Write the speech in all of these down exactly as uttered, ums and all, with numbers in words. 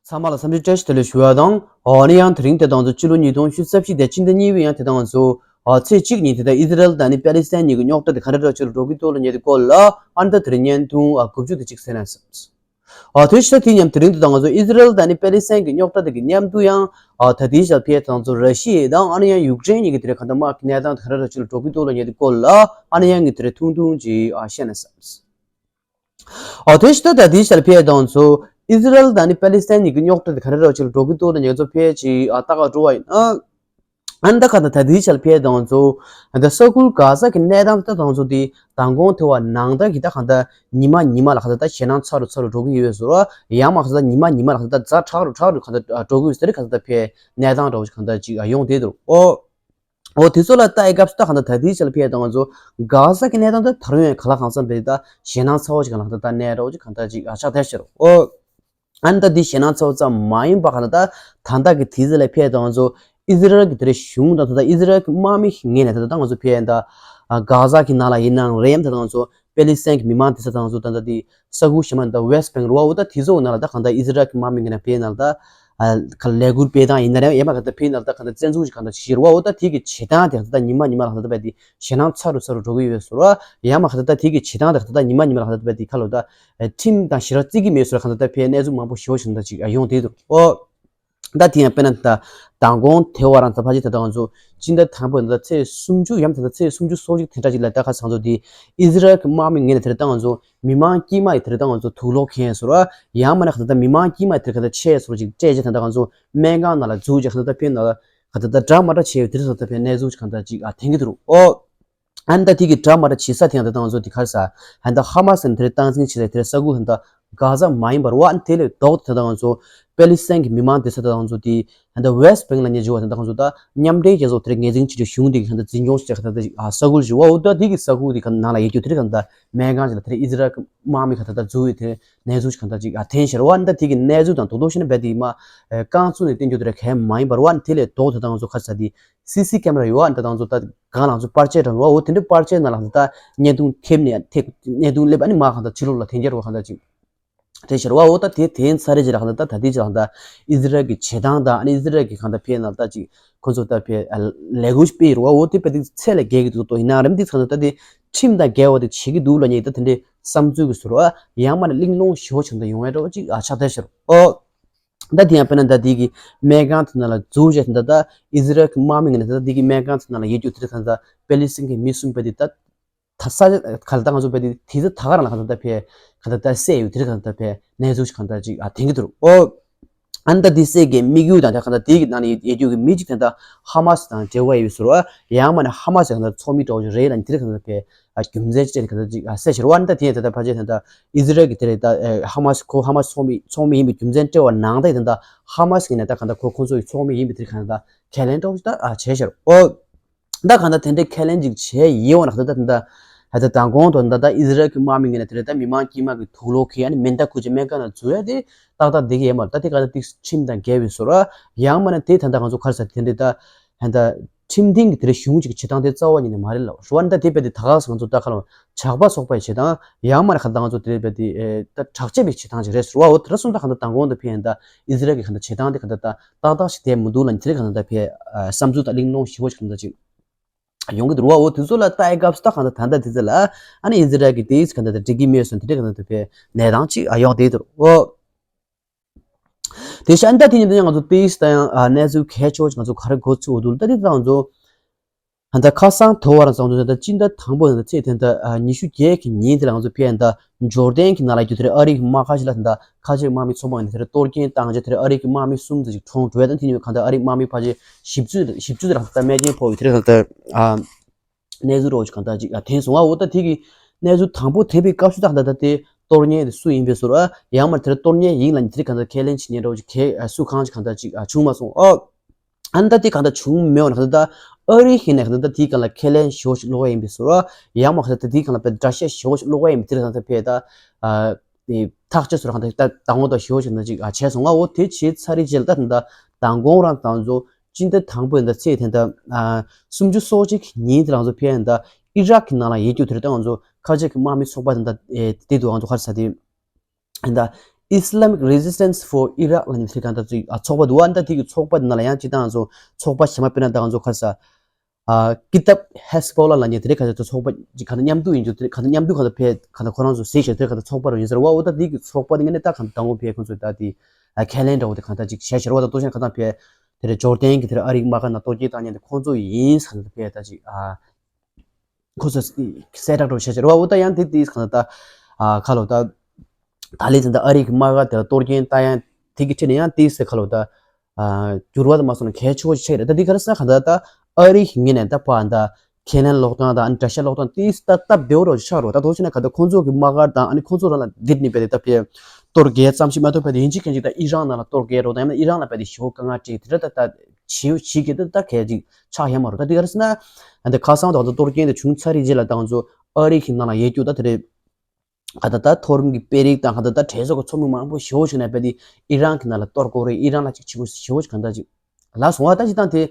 ཚང་མ་ལ་འཚམས་འདྲི་བཀྲ་ཤིས་བདེ་ལེགས་ཞུ་བ་དང་། ཨ་ནི་ཡང་དེ་རིང་དེ་དང་ཚོ་ཕྱི་ལོ་ཉིས་སྟོང་ཉི་ཤུ་རྩ་བཞི་དེ་སྤྱི་ཟླ་གཉིས་པའི་ཡང་དེ་དང་ཚོ་ཨ་ཚེས་གཅིག་ཉིན་དེ་དང་ཨི་ཟི་རལ་དང་ནི་པེ་ལི་སི་ཐན་གཉིས་ཀྱི་རྙོག་དྲ་དེ་ག་འདྲ་འདྲ་ཅིག་ལ་འགྲོ་གི་འདུག་ལ་ཉེ་དུ་སྐོར་ལ་ཨ་ནི་ད་དེ་རིང་བརྙན་ཐུང་ཨ་དགུ་བཅུ་དེ་གཅིག་གསན་ན་བསམས། ཨ་དེ་ཤ་དེ་མཉམ་དེ་རིང་དེ་དང་ཚོ་ཨི་ཟི་རལ་དང་ནི་པེ་ལི་སི་ཐན་གྱི་རྙོག་དྲ་དེ་གི་མཉམ་དུ་ཡང་ཨ་ད་དེའི་ཞག་ཕེ་དང་ཚོ་ར་ཤི་ཡ་དང་ཨ་ནི་ཡང་ཡུཀ་རེན་གཉིས་ཀྱི་དེ་རིང་ག་འདྲ་དམག་གི་གནས་སྟངས་དེ་ག་འདྲ་འདྲ་ཅིག་ལ་འགྲོ་གི་འདུག་ལ་ཉེ་དུ་སྐོར་ལ་ཨ་ནི་ཡང་ངས་དེ་རིང་ཐུང་ཐུང་ཅིག་ཨ་བཤད་ན་བསམས། ཨོ་དེ་ཤི་ད་ད་དེའི་ཞལ་ཕེ་དང་ཚོ་ཨི་ཟི་རལ་དང་ནི་པེ་ལི་སི་ཐན་གཉིས་ཀྱི་རྙོག་དྲ་དེ་ག་རེ་རོ་ཅིག་འགྲོ་གི་འདུག་ན་ངེད་ཚོ་ཕེ་ཅིག་ཨ་ལྟ་ག་འགྲོ་བ་ཡིན་ཨ། ཨ་ནི་ད་ག་ད་ད་དེའི་ཞལ་ཕེ་དང་ཚོ་ཨ་ད་ས་ཁུལ་ག་ས་གི་གནས་སྟངས་ད་དང་ཚོ་དེ་མདང་དགོང་དེ་བ་ནང་ད་གི་ད་ག་ད་ཉི་མ་ཉི་མ་ལ་ག་ད་ད་ཞེད་སྣང་ཚ་རུ་ཚ་རུ་འགྲོ་གི་ཡོད་ཟེར་བ་ཡང་མ་ག་ད་ཉི་མ་ཉི་མ་ལ་ག་ད་ད་ཛ་དྲག་རུ་དྲག་རུ་ག་ད་འགྲོ་གི་ཡོད་ཟེར་ག་ད་ད་ཕེ་གནས་སྟངས་འདྲ་བོ་ཅིག་ག་ད་ཅིག་ཨ་ཡོང་དེ་འདུག་ཨོ། འོ་དེ་ཚོ་ལ་ལྟ་ཡི་སྐབས་སུ་ད་གང་ལྟར་ད་ལྟའི་ཆ་ལ་ཕེབས་དང་ང་ཚོ་ག་ས་གི་གནས་སྟངས་དེ་ད་རུང་ཡང་ག་ལ་གང་འཚམ་པའི་ད་ཞེད་སྣང་ཚ་བོ་ཞིག་གང་ལ་ད་ད་གནས་རོགས་ཀྱི་གང་ལྟར་ཅིག་ཨ་ཆགས་བསྡད་ཤར་འོ། ཨ་ནི་ད་འདི་ཞེད་སྣང་ཚ་བོ་ཙམ་མ་ཡིན་པ་གང་ལྟར་ད་ད་ལྟ་གི་དུས་ཚོད་ལ་ཕེབས་དང་ང་ཚོ་ཨི་ཟི་རལ་གི་དེ་རེ་གཞུང་དང་ད་ལྟ་ཨི་ཟི་རལ་གི་དམག་མི་ངོས་ནས་ད་ལྟ་ང་ཚོ་ཕེབས་ད་ག་ས་གི་ནང་ལ་ཡིན་ནའང་རེད་ཡམ་ད་ལྟ་ང་ཚོ་པེ་ལི་སི་ཐན་གི་མི་མང་དེ་ཚོ་དང་ང་ཚོ་ད་ལྟ་དེ། ས་ཁུལ་གཞན་མ་ད་ཝེ་སི་ཊི་བེང་རུ་བ་འོ་ད་དེ་ཚོ་ནང་ལ་ད་གང་ལྟར་ཨི་ཟི་རལ་གྱི་དམག་མི་ངོས་ནས་ཕེ་ནང་ལ་ད་ལས་འགུལ་སྤེལ་སྟངས་ཡིན་ན་རེད་ཡང་མ་གང་ལྟར་ཕེ་ནང་ལ་ད་གང་ལྟར་བཙན་འཛུལ་གྱི་གང་ལྟར་ཞིག་རུ་བ་འོ་ད་དེ་གི་བྱེད་སྟངས་དེ་གང་ལྟར་ཉི་མ་ཉི་མ་ལ་གང་ལྟར་བས་དེ་ཞེད་སྣང་ཚ་རུ་ཚ་རུ་འགྲོ་གི་ཡོད་ཟེར་བ་ཡང་མ་གང་ལྟར་ད་དེ་གི་བྱེད་སྟངས་དེ་གང་ལྟར་ཉི་མ་ཉི་མ་ལ་གང་ལྟར་བས་དེ་ཁ་ལོ་ད་ཁྲིམས་དང་ཞི་རགས་བརྩི་གི་མེད་ཟེར་གང་ལྟར་ཕེ་གནས་ཚུལ་མང་པོ་ཞེ་པོ་ཞིག་ད་ཅིག་ཡོང་དེ་འདུག་ཨོ། ད་དེ་ཡང་དཔེར་ན་ད་མདང་དགོང་དེ་བ་རང་ད་ཕ་ཅི་ད་ད་ང་ཚོ་སྤྱི་ཟླ་དང་པོ་ད་ཚེས་སུམ་ཅུ་ཡམ་ད་ད་ཚེས་སུམ་ཅུ་སོ་གཅིག་དེ་འདྲ་ཅིག་ལ་ད་ཁ་སང་ཚོ་དེ་ཨི་ཟི་རལ་གྱི་དམག་མི་ངོས་ནས་དེར་ད་ང་ཚོ་མི་མང་དཀྱུས་མ་ཡི་དེར་ད་ང་ཚོ་དུག་ལོག་ཁེན་ཟེར་བ་ཡང་མ་ན་ཁ་ད་ད་མི་མང་དཀྱུས་མ་དེར་ཁ་ད་ཆེ་ཟེར་ཅིག་སྤྲད་ཅེ་ད་ད་ང་ཚོ་སྨན་ཁང་ནང་ལ་འཛུལ་ཅེ་ཁ་ད་ད་ཕན་ན་ཁ་ད་ད་འདྲ་མ་འདྲ་བྱས་ཡོད་དེར་ད་ད་ཕན་གནས་ཚུལ་ཅིག་ཁ་ད་ཅིག་ཨ་ཐེན་གི་འདུག་ཨོ། ཨ་ནི་ད་དེ་གི་འདྲ་མ་འདྲ་བྱེད་ས་དེ་ཡང་ད་ལྟ་ང་ཚོ་དེ་གར་ས་ཨ་ནི་ད་ཧ་མ་སི་ནས་དེར་སྟངས་འཛིན་བྱེད་ས་དེར་ས་ཁུལ་ད་ལྟ་ག་ཟ་མ་ཡིན་པར་བ་ཨ་ནི་དེ་ལས་ལྡོག་ད་ལྟ་ང་ཚོ་པེ་ལི་སི་ཐན་གྱི་མི་མང་དེ་ས་ད་ལྟ་ང་ཚོ་དེ་ཨ་ནི་ད་ཝེ་སི་ཊི་བེང་ལ་ཉེ་འཇུ་བ་ད་ལྟ་ང་ཚོ་ད་མཉམ་འབྲེལ་རྒྱལ་ཚོགས་དེར་ངོས་འཛིན་བྱེད་རྒྱུ་གཞུང་དེ་གི་ད་ལྟ་འཛིན་སྐྱོང་བྱེད་ས་ད་ལྟ་ས་ཁུལ་ཞུ་བ་འོ་ད་དེ་གི་ས་ཁུལ་དེ་ག་ནང་ལ་ཡོད་རྒྱུ་དེ་རིགས་ད་ལྟ་སྨན་ཁང་ཅིག་ལ་དེར་ཨི་ཟི་རལ་གྱི་དམག་མི་ག་ད་ལྟ་འཛུལ་ཡོད་དེ་གནས་ཚུལ་ཅིག་ག་ད་ཅིག་ཨ་ཐེན་ཤར་བ་ཨ་ནི་ད་དེ་གི་གནས་ཚུལ་དང་རྡོག་རྡོག་ཤེས་ན་བས་དེ་མ་རྐང་བཙུགས་ནས་བསྟན་རྒྱུ་དེ་ར་གལ་མ་ཡིན་པར་བ་ཨ་ནི་དེ་ལས་ལྡོག་ད་ལྟ་ང་ཚོ་ག་ས་དེ། སི་སི་ཀེམ་ར་ཡོད་ཨ་ནི་ད་ང་ཚོ་ད་གང་ལ་ང་ཚོ་པར་ཆས་དྲངས་རོགས་འོ་དེ་འདྲའི་པར་ཆས་ནང་ལ་ད་བརྙན་ཐུང་ཐེབས་ནས་ཐེབས་བརྙན་ཐུང་སླེབས་ཨ་ནི་མ་གང་ད་ཕྱི་ལོགས་ལ་ཐེན་རྒྱ་རོགས་གང་ད་ཅིག་དྲན་ཤར་བ་འོ་ད་དེ་དེ་ཚ་རེ་ཅིག་ལ་གང་ད་ད་དེ་ཅིག་ལ་གང་ད་ཨི་ཟི་རལ་གྱི་བྱེད་སྟངས་དང་ཨ་ནི་ཨི་ཟི་རལ་གྱི་གང་ད་ཕེ་ནང་ད་ཅིག་ཁོ་ཚོ་ད་ཕེ་ལས་འགུལ་སྤེལ་རོགས་འོ་དེ་པ་དེ་ཚད་ལས་བརྒལ་གི་འདུག་ཏོ་ཡིན་ན་རེམ་དེ་ཚ་ད་དེ་ཁྲིམས་དང་འགལ་བ་དེ་བྱེད་ཀྱི་འདུག་ལ་ཉེ་ད་དེ་འདྲའི་བསམ་ཚུལ་གྱི་ཟུར་བ་ཡང་མ་ནས་གླེང་སློང་ཞེ་པོ་ཆགས་ད་ཡོང་ཡ་འདྲ་བོ་ཅིག་ཨ་ཆགས་ད་ཤར་འོ། ད་དེ་ཡང་དཔེར་ན་ད་དེ་གི་སྨན་ཁང་དེ་ནང་ལ་འཛུལ་བྱས་ད་ད་ཨི་ཟི་རལ་གྱི་དམག་མི་ངོས་ནས་ད་དེ་གི་སྨན་ཁང་དེ་ནང་ལ་ཡོད་རྒྱུ་དེ་རིགས་གང་ད་པེ་ལི་སི་ཐན་གྱི་མི་གསུམ་པ་དེ་ད་ད་ས་ག་ལ་ད་ང་ཚོ་པ་དེ་དེ་ཚོ་ད་ག་རང་ལ་གང་ད་ད་ཕེ་གང་ད་ད་བསད་ཡོད་དེ་རིགས་གང་ད་ད་ཕེ་གནས་ཚུལ་ཞིག་གང་ད་ཅིག་ཨ་ཐེན་གི་འདུག་ཨོ། ཨ་ནི་ད་དེ་བསད་གི་དམིགས་ཡུལ་དང་ད་གང་ད་དེ་གི་ནང་ནས་ཡོད་རྒྱུ་གི་མི་གཅིག་དེ་ད་ཧ་མ་སི་དང་འབྲེལ་བ་ཡོད་ཟེར་བ་ཡང་མ་ནས་ཧ་མ་སི་གང་ད་ཚོགས་མི་འདྲ་བོ་ཞིག་རེད་ལ་དེ་རིགས་གང་ད་ད་ཕེ་རྒྱུ་མཚན་ཅི་སྟེ་གང་ད་ཅིག་ཨ་གསལ་ཤར་བ་ཨ་ནི་ད་དེ་ཡང་ད་ད་ཕལ་ཆེར་ད་ད་ཨི་ཟི་རལ་གྱི་དེ་རེད་ད་ཧ་མ་སི་ཁོ་ཧ་མ་སི་ཚོགས་མི་ཚོགས་མི་ཡིན་པའི་རྒྱུ་མཚན་སྤྲད་པ་ནང་ད་ཡིན་ད་ཧ་མ་སི་ཡིན་ན་ད་གང་ད་ཁོ་ཁོ་ཚོ་ཡི་ཚོགས་མི་ཡིན་པའི་དེ་གང་ད་ཁས་ལེན་འདྲ་བོ་ཞིག་ད་ཨ་བྱས་ཤར་ཨོ། ད་གང་ད་དེ་འདྲའི་ཁས་ལེན་ཅིག་བྱས་ཡིན་འོ་ན་ད་ད་ད་ད་ད་དང་གོང་དུ་ད་ད་ཨི་ཟི་རལ་གྱི་དམག་མི་ངོས་ནས་དེ་རེད་ད་མི་མང་དཀྱུས་མ་གི་དུག་ལོག་གི་ཨ་ནི་མེ་མདའ་ཁུར་ཅིག་སྨན་ཁང་ལ་འཛུལ་ཡ་དེ་ཏག་ཏག་བསྡད་ཀྱི་ཡོད་མ་རེད། ད་དེ་གང་ད་ཏིག་ཁྲིམས་དང་འགལ་བའི་བཟོ་འདྲ་ཡང་མ་ན་དེ་ད་ད་ང་ཚོ་ག་རེ་ཟེར་དེ་འདྲའི་ད་ད་ད་ཁྲིམས་མཐུན་གྱི་དེ་རིང་གཞུང་གཅིག་གི་བྱེད་སྟངས་དེ་རྩ་བ་ཉིད་ནས་མ་རེད་ལབ་རེད་བ། ད་དེ་བས་དེ་ད་ག་སེ་ང་ཚོ་ད་ག་ལ་ཇག་པ་ཚོགས་པའི་བྱེད་སྟངས་ཡང་མ་ན་ག་ད་ང་ཚོ་དེ་བས་དེ་ད་དྲག་ཆས་པའི་བྱེད་སྟངས་ཅིག་རེད་ཟེར་བ། འོ་དེ་འདྲ་སོང་ད་ག་ད་དང་གོང་དུ་ཕེབས་ཡིན་ད་ཨི་ཟི་རལ་གྱི་ག་ད་བྱེད་སྟངས་དེ་ག་ད་ད་ཏག་ཏག་ཞིག་བསྡད་མི་འདུག་ལ་དེ་རིང་ག་ད་ད་ཕེབས་བསམ་ཚུལ་དང་གླེང་སློང་ཞེ་པོ་ཞིག་ག་ད་ཅིག་ཡོང་གི་འདུག་བ། འོ་དེ་ཚོ་ལ་ལྟ་ཡི་སྐབས་སུ་ད་ག་ད་ད་ད་དེ་ཚོ་ལ་ཨ་ནི་ཨི་ཟི་རལ་གྱི་དེ་ག་ད་ད་འགྲིག་གི་མེད་སོང་དེ་འདྲ་ག་ད་ད་ཕེབས་གནས་སྟངས་ཅིག་ཨ་ཡོང་བསྡད་འདུག་བ། དེ་བཞིན་ད་དེ་ཉིན་དེ་ང་ཚོ་དེ་ད་ཡང་གནས་ཚུལ་གལ་ཆེ་བོ་ཅིག་ང་ཚོ་ག་རེ་གོ་ཚུལ་འོ་འདུག་ད་དེ་ད་ང་ཚོ་ད་ཁ་སང་དོ་བར་བཟང་དུ་ད་སྤྱི་ཟླ་དང་པོ་ད་ཚེས་དེ་ད་ཉི་ཤུ་བརྒྱད་ཀྱི་ཉིན་དེ་ལ་ང་ཚོ་ཕེབས་ད་འབྱོར་ལྡན་གྱི་ནང་ལ་རྒྱུ་དེ་རེད། ཨ་རི་གི་དམག་ཁ་ཤས་ལ་ད་ཁ་ཆེ་དམག་མི་ཚོ་མང་ནས་དེ་རེད་གཏོར་སྐྱོན་བཏང་རྗེས་དེ་རེད་ཨ་རི་གི་དམག་མི་གསུམ་ཙམ་ཞིག་གྲོངས་འགྲོ་ཡ་ད་དེ་ཉིན་གང་ད་ཨ་རི་དམག་མི་ཕལ་ཆེར་བཞི་བཅུ་བཞི་བཅུ་དེ་རང་ད་རྨས་སྐྱོན་ཕོག་ཡོད་དེ་རེད་གང་ད་ཨ། གནས་ཚུལ་རོགས་ཀྱི་གང་ལྟར་ཅིག་ཨ་ཐེན་སོང་ཨ། འོ་ད་དེ་གི་གནས་ཚུལ་དང་པོ་ཐེབས་པའི་སྐབས་སུ་ད་གང་ལྟར་ད་དེ་གཏོར་མཁན་དེ་སུ་ཡིན་པའི་ཟུར་ཨ་ཡང་མ་དེར་གཏོར་མཁན་ཡིན་ལ་ནི་དེ་གང་ལྟར་ཁས་ལེན་བྱེད་མཁན་རོགས་ཀྱི་གས་ཨ་སུ་གང་ཅིག་གང་ལྟར་ཅིག་ཨ་བྱུང་མ་སོང་ཨ། ཨ་ནི་ད་དེ་གང་ལྟར་བྱུང་མེད་འོ་ན་གང་ལྟར་ད་ཨ་རི་ཡིན་ན་གང་ལྟར་ད་དེ་གང་ལ་ཁས་ལེན་ཞེ་པོ་ཞིག་སློག་ཡ་ཡིན་པའི་ཟུར་ཨ་ཡང་མ་གང་ལྟར་ད་དེ་གང་ལ་པའི་འདྲ་བཤད་ཞེ་པོ་ཞིག་སློག་ཡ་ཡིན་པའི་དེ་གང་ལྟར་ཕེ་ད་ཨ། དེ་ཐག་གཅོད་ཚོར་གང་ད་ད་དང་པོ་ད་ཞེ་པོ་ཞིག་ན་ཅིག་ཨ་བྱས་སོང་ང་། འོ་དེ་བྱས་ཚར་རེད་རྗེས་ལ་ད་ད་མདང་དགོང་རང་ད་ཚོ་སྤྱི་ཟླ་དང་པོའི་ད་ཚེས་དེ་ད་ཨ་སུམ་ཅུ་སོ་གཅིག་ཉིན་དེ་རང་ཚོ་ཕེ་ཡ་ད་ཨི་རག་གི་ནང་ལ་ཡེ་རྒྱུ་དེ་རེད། ད་ང་ཚོ་ཁ་ཆེ་གི་དམག་མི་ཚོགས་པ་དེ་ད་ཨེ་དེ་དུ་ང་ཚོ་ཁར་ས་དེ་ད་ Islamic Resistance for Iraq ལབ་ནས་དེ་གང་ལྟར་ཅིག་ཨ་ཚོགས་པ་འདུག་བ། ད་དེ་གི་ཚོགས་པ་འདི་ནང་ལ་ཡང་སྤྱིར་བཏང་ཚོ་ཚོགས་པ་གཞན་མ་དཔེར་ན་ད་ང་ཚོ་ཁ་ས་ཨ་ཀི་ཏབ་ཧེ་སི་བྷོ་ལ་ལབ་ནས་དེ་རིགས་ཁ་ས་ཚོ་ཚོགས་པ་ཅིག་གང་ལྟར་མཉམ་འདུས་ཡིན་རྒྱུ། དེ་གང་ལྟར་མཉམ་འདུས་གང་ལྟར་ཕེ་གང་ལྟར་ཁོ་རང་ཚོ་ཟེར་བཞག་དེ་གང་ལྟར་ཚོགས་པ་རུ་ཡིན་ཟེར་བ། འོ་ད་དེ་གི་ཚོགས་པ་འདི་ངས་ནས་ད་གང་ལྟར་མདང་དགོང་ཕེ་ཁོང་ཚོས་ད་དེ་ཨ་ཁས་ལེན་འདྲ་བོ་དེ་གང་ལྟར་ཅིག་བྱས་ཤར་བ། ད་ལྟོ་ཆེན་གང་ལྟར་ཕེ་དེ་རེད་ཇོར་ཌན་གི་དེ་རེད་ཨ་རིའི་དམག་སྒར་ནང་གཏོར་སྐྱོན་བཏང་མཁན་དེ་ཁོང་ཚོ་ཡིན་ཟེར་ནས་ཕེ་ད་ཅིག་ཨ། ཁོ་ཚོ་གསལ་བསྒྲགས་འདྲ་བོ་བྱས་ཤར་བ། འོ་ད་ཡང་དེ་དེ་གང་ལྟར་ད་ཨ་ཁ་ལོ་ད་ད་ལས་ཚན་ད་ཨ་རིའི་དམག་སྒར་དེ་ལ་གཏོར་སྐྱོན་བཏང་ཡང་དེ་གི་ཁྲིད་ནས་ཡང་དེ་ཟེར་ཁ་ལོ་ད་ཨ་འགྱུར་བ་དུ་མ་སོང་ན་གལ་ཆེ་བོ་ཞིག་ཆགས་རེད། ད་དེ་ག་རེ་ཟེར་གང་ལྟར་ད་ཨ་རི་གི་ངོས་ནས་ད་ཕ་ད་ཁས་ལེན་སློག་སྟངས་དང་ཨ་ནི་དགྲ་ཤ་སློག་སྟངས་དེ་ད་སྟབས་བདེ་བོ་རོ་ཆགས་རོ། ད་ཐོག་ཆེ་ན་ག་ད་ཁོང་ཚོ་གི་དམག་སྒར་དང་ཨ་ནི་ཁོང་ཚོ་རང་ལ་འདིར་ནི་བས་དེ་ད་ཕེ་གཏོར་རྒྱག་ཙམ་ཞིག་མ་གཏོགས་བས་དེ་ཡིན་གཅིག་མཁན་གཅིག་ད་ཨི་རན་ནང་ལ་གཏོར་རྒྱག་རོ་དང་ཡང་ན་ཨི་རན་ལ་བས་དེ་ཞེ་བོ་དཀའ་ངལ་འཕྲད་དེ་ད་ད་ཞེ་བོ་ཞིག་གི་ད་ད་གལ་ཅིག་ཆགས་ཡ་མ་རོ། ད་དེ་ག་རེ་ཟེར་ན་ཨ་ད་ཁ་སང་དང་ད་གཏོར་སྐྱོན་དེ་བྱུང་ཚར་རེད་རྗེས་ལ་ད་ང་ཚོ་ཨ་རི་གི་ནང་ལ་ཡོད་རྒྱུ་ད་དེ་རེད། ག་ད་ད་མཐོ་རིམ་གྱི་དཔོན་རིགས་དང་ག་ད་ད་གྲོས་ཚོགས་ཀྱི་ཚོགས་མི་མང་པོ་ཞེ་བོ་ཞིག་ནས་བས་དེ་ཨི་རན་གྱི་ནང་ལ་གཏོར་དགོས་རེད། ཨི་རན་ལ་ཅིག་བྱེད་དགོས་ཞེ་བོ་ཞིག་གང་ལྟར་ཅིག་ལ་སོང་བ། ད་ཅི་ད་དེ་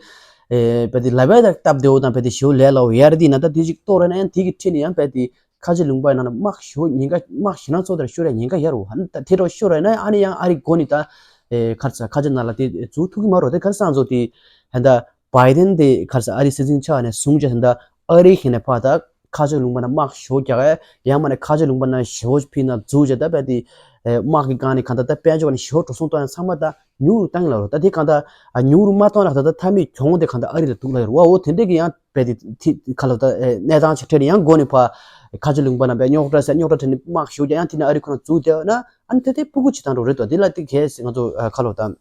ཨེ་བས་དེ་ལ་བས་ད་སྟབས་བདེ་བོ་དང་བས་དེ་ཞེ་བོ་ལས་སླ་བོ་ཡར་དེ་ན་ད་དེ་ཅིག་གཏོར་རེད་ན་ཡང་དེ་གི་ཁྲིད་ནས་ཡང་བས་དེ་ཁ་ཆེ་ལུང་པའི་ནང་ལ་དམག་ཞེ་བོ་ཉེན་ཁ་དམག་ཞེ་ན་ཚོ་དེར་ཤོར་ཡ་ཉེན་ཁ་ཡར་རོ། ཨ་ནི་ད་དེ་འདྲ་ཤོར་རེད་ན་ཨ་ནི་ཡང་ཨ་རི་འགོ་ནི་ད་ཨེ་ཁར་ཚ་ཁ་ཆེ་ནང་ལ་དེ་འཛུལ་ཐུབ་ཀྱི་མ་རོ། དེ་ག་རེ་ཟེར་ང་ཚོ་དེ་ད་བའི་ཌེན་དེ་ག་རེ་ཟེར་ཨ་རི་སྲིད་འཛིན་ཆགས་ནས་བཟུང་བྱས་ད་ཨ་རི་ཁྱེད་ནས་ཕ་ད་ཁ་ཆེ་ལུང་པ་ན་དམག་ཞེ་བོ་རྒྱག་ཡ་ཡང་མ་ནས་ཁ་ཆེ་ལུང་པ་ན་ཞེ་བོ་ཕི་ན་འཛུལ་བྱས་ད་བས་དེ་ཨེ་དམག་གི་སྒང་ནས་གང་ལྟར་ད་དཔལ་འབྱོར་ནས་ཞེ་བོ་འགྲོ་སོང་གཏོང་ཡ་ཚང་མ་ད་ཉུང་རུ་བཏང་ཡིན་ལ་རོ། ད་དེ་གང་ལྟར་ཨ་ཉུང་རུ་མ་གཏོང་ན་གང་ལྟར་ད་མཐའ་མའི་གྱོང་དེ་གང་ལྟར་ཨ་རི་ལ་འདུག་ལ་ཡོད་རོ། འོ་དེ་འདྲས་ཀྱི་ཡང་བས་དེ་ཐི་ཁ་ལོ་ད་ཨེ་གནས་སྟངས་ཆགས་ཁྲེལ་ནས་ཡང་འགོ་ནས་ཕ་ཁ་ཆེ་ལུང་པ་ན་བས་རྙོག་དྲ་ཟེར་རྙོག་དྲ་ཁྲེལ་ནས་དམག་ཞེ་བོ་རྒྱག་ཡང་དེ་ན་ཨ་རི་ཁོ་ན་འཛུལ་བསྡད་ཡོད་ན་ཨ་ནི་དེ་དེ་སྤུ་གུ་ཅི་བཏང་འགྲོ་རེད་དོ། དེ་ལ་དེ་གས་ང་ཚོ་ཁ་ལོ་ད།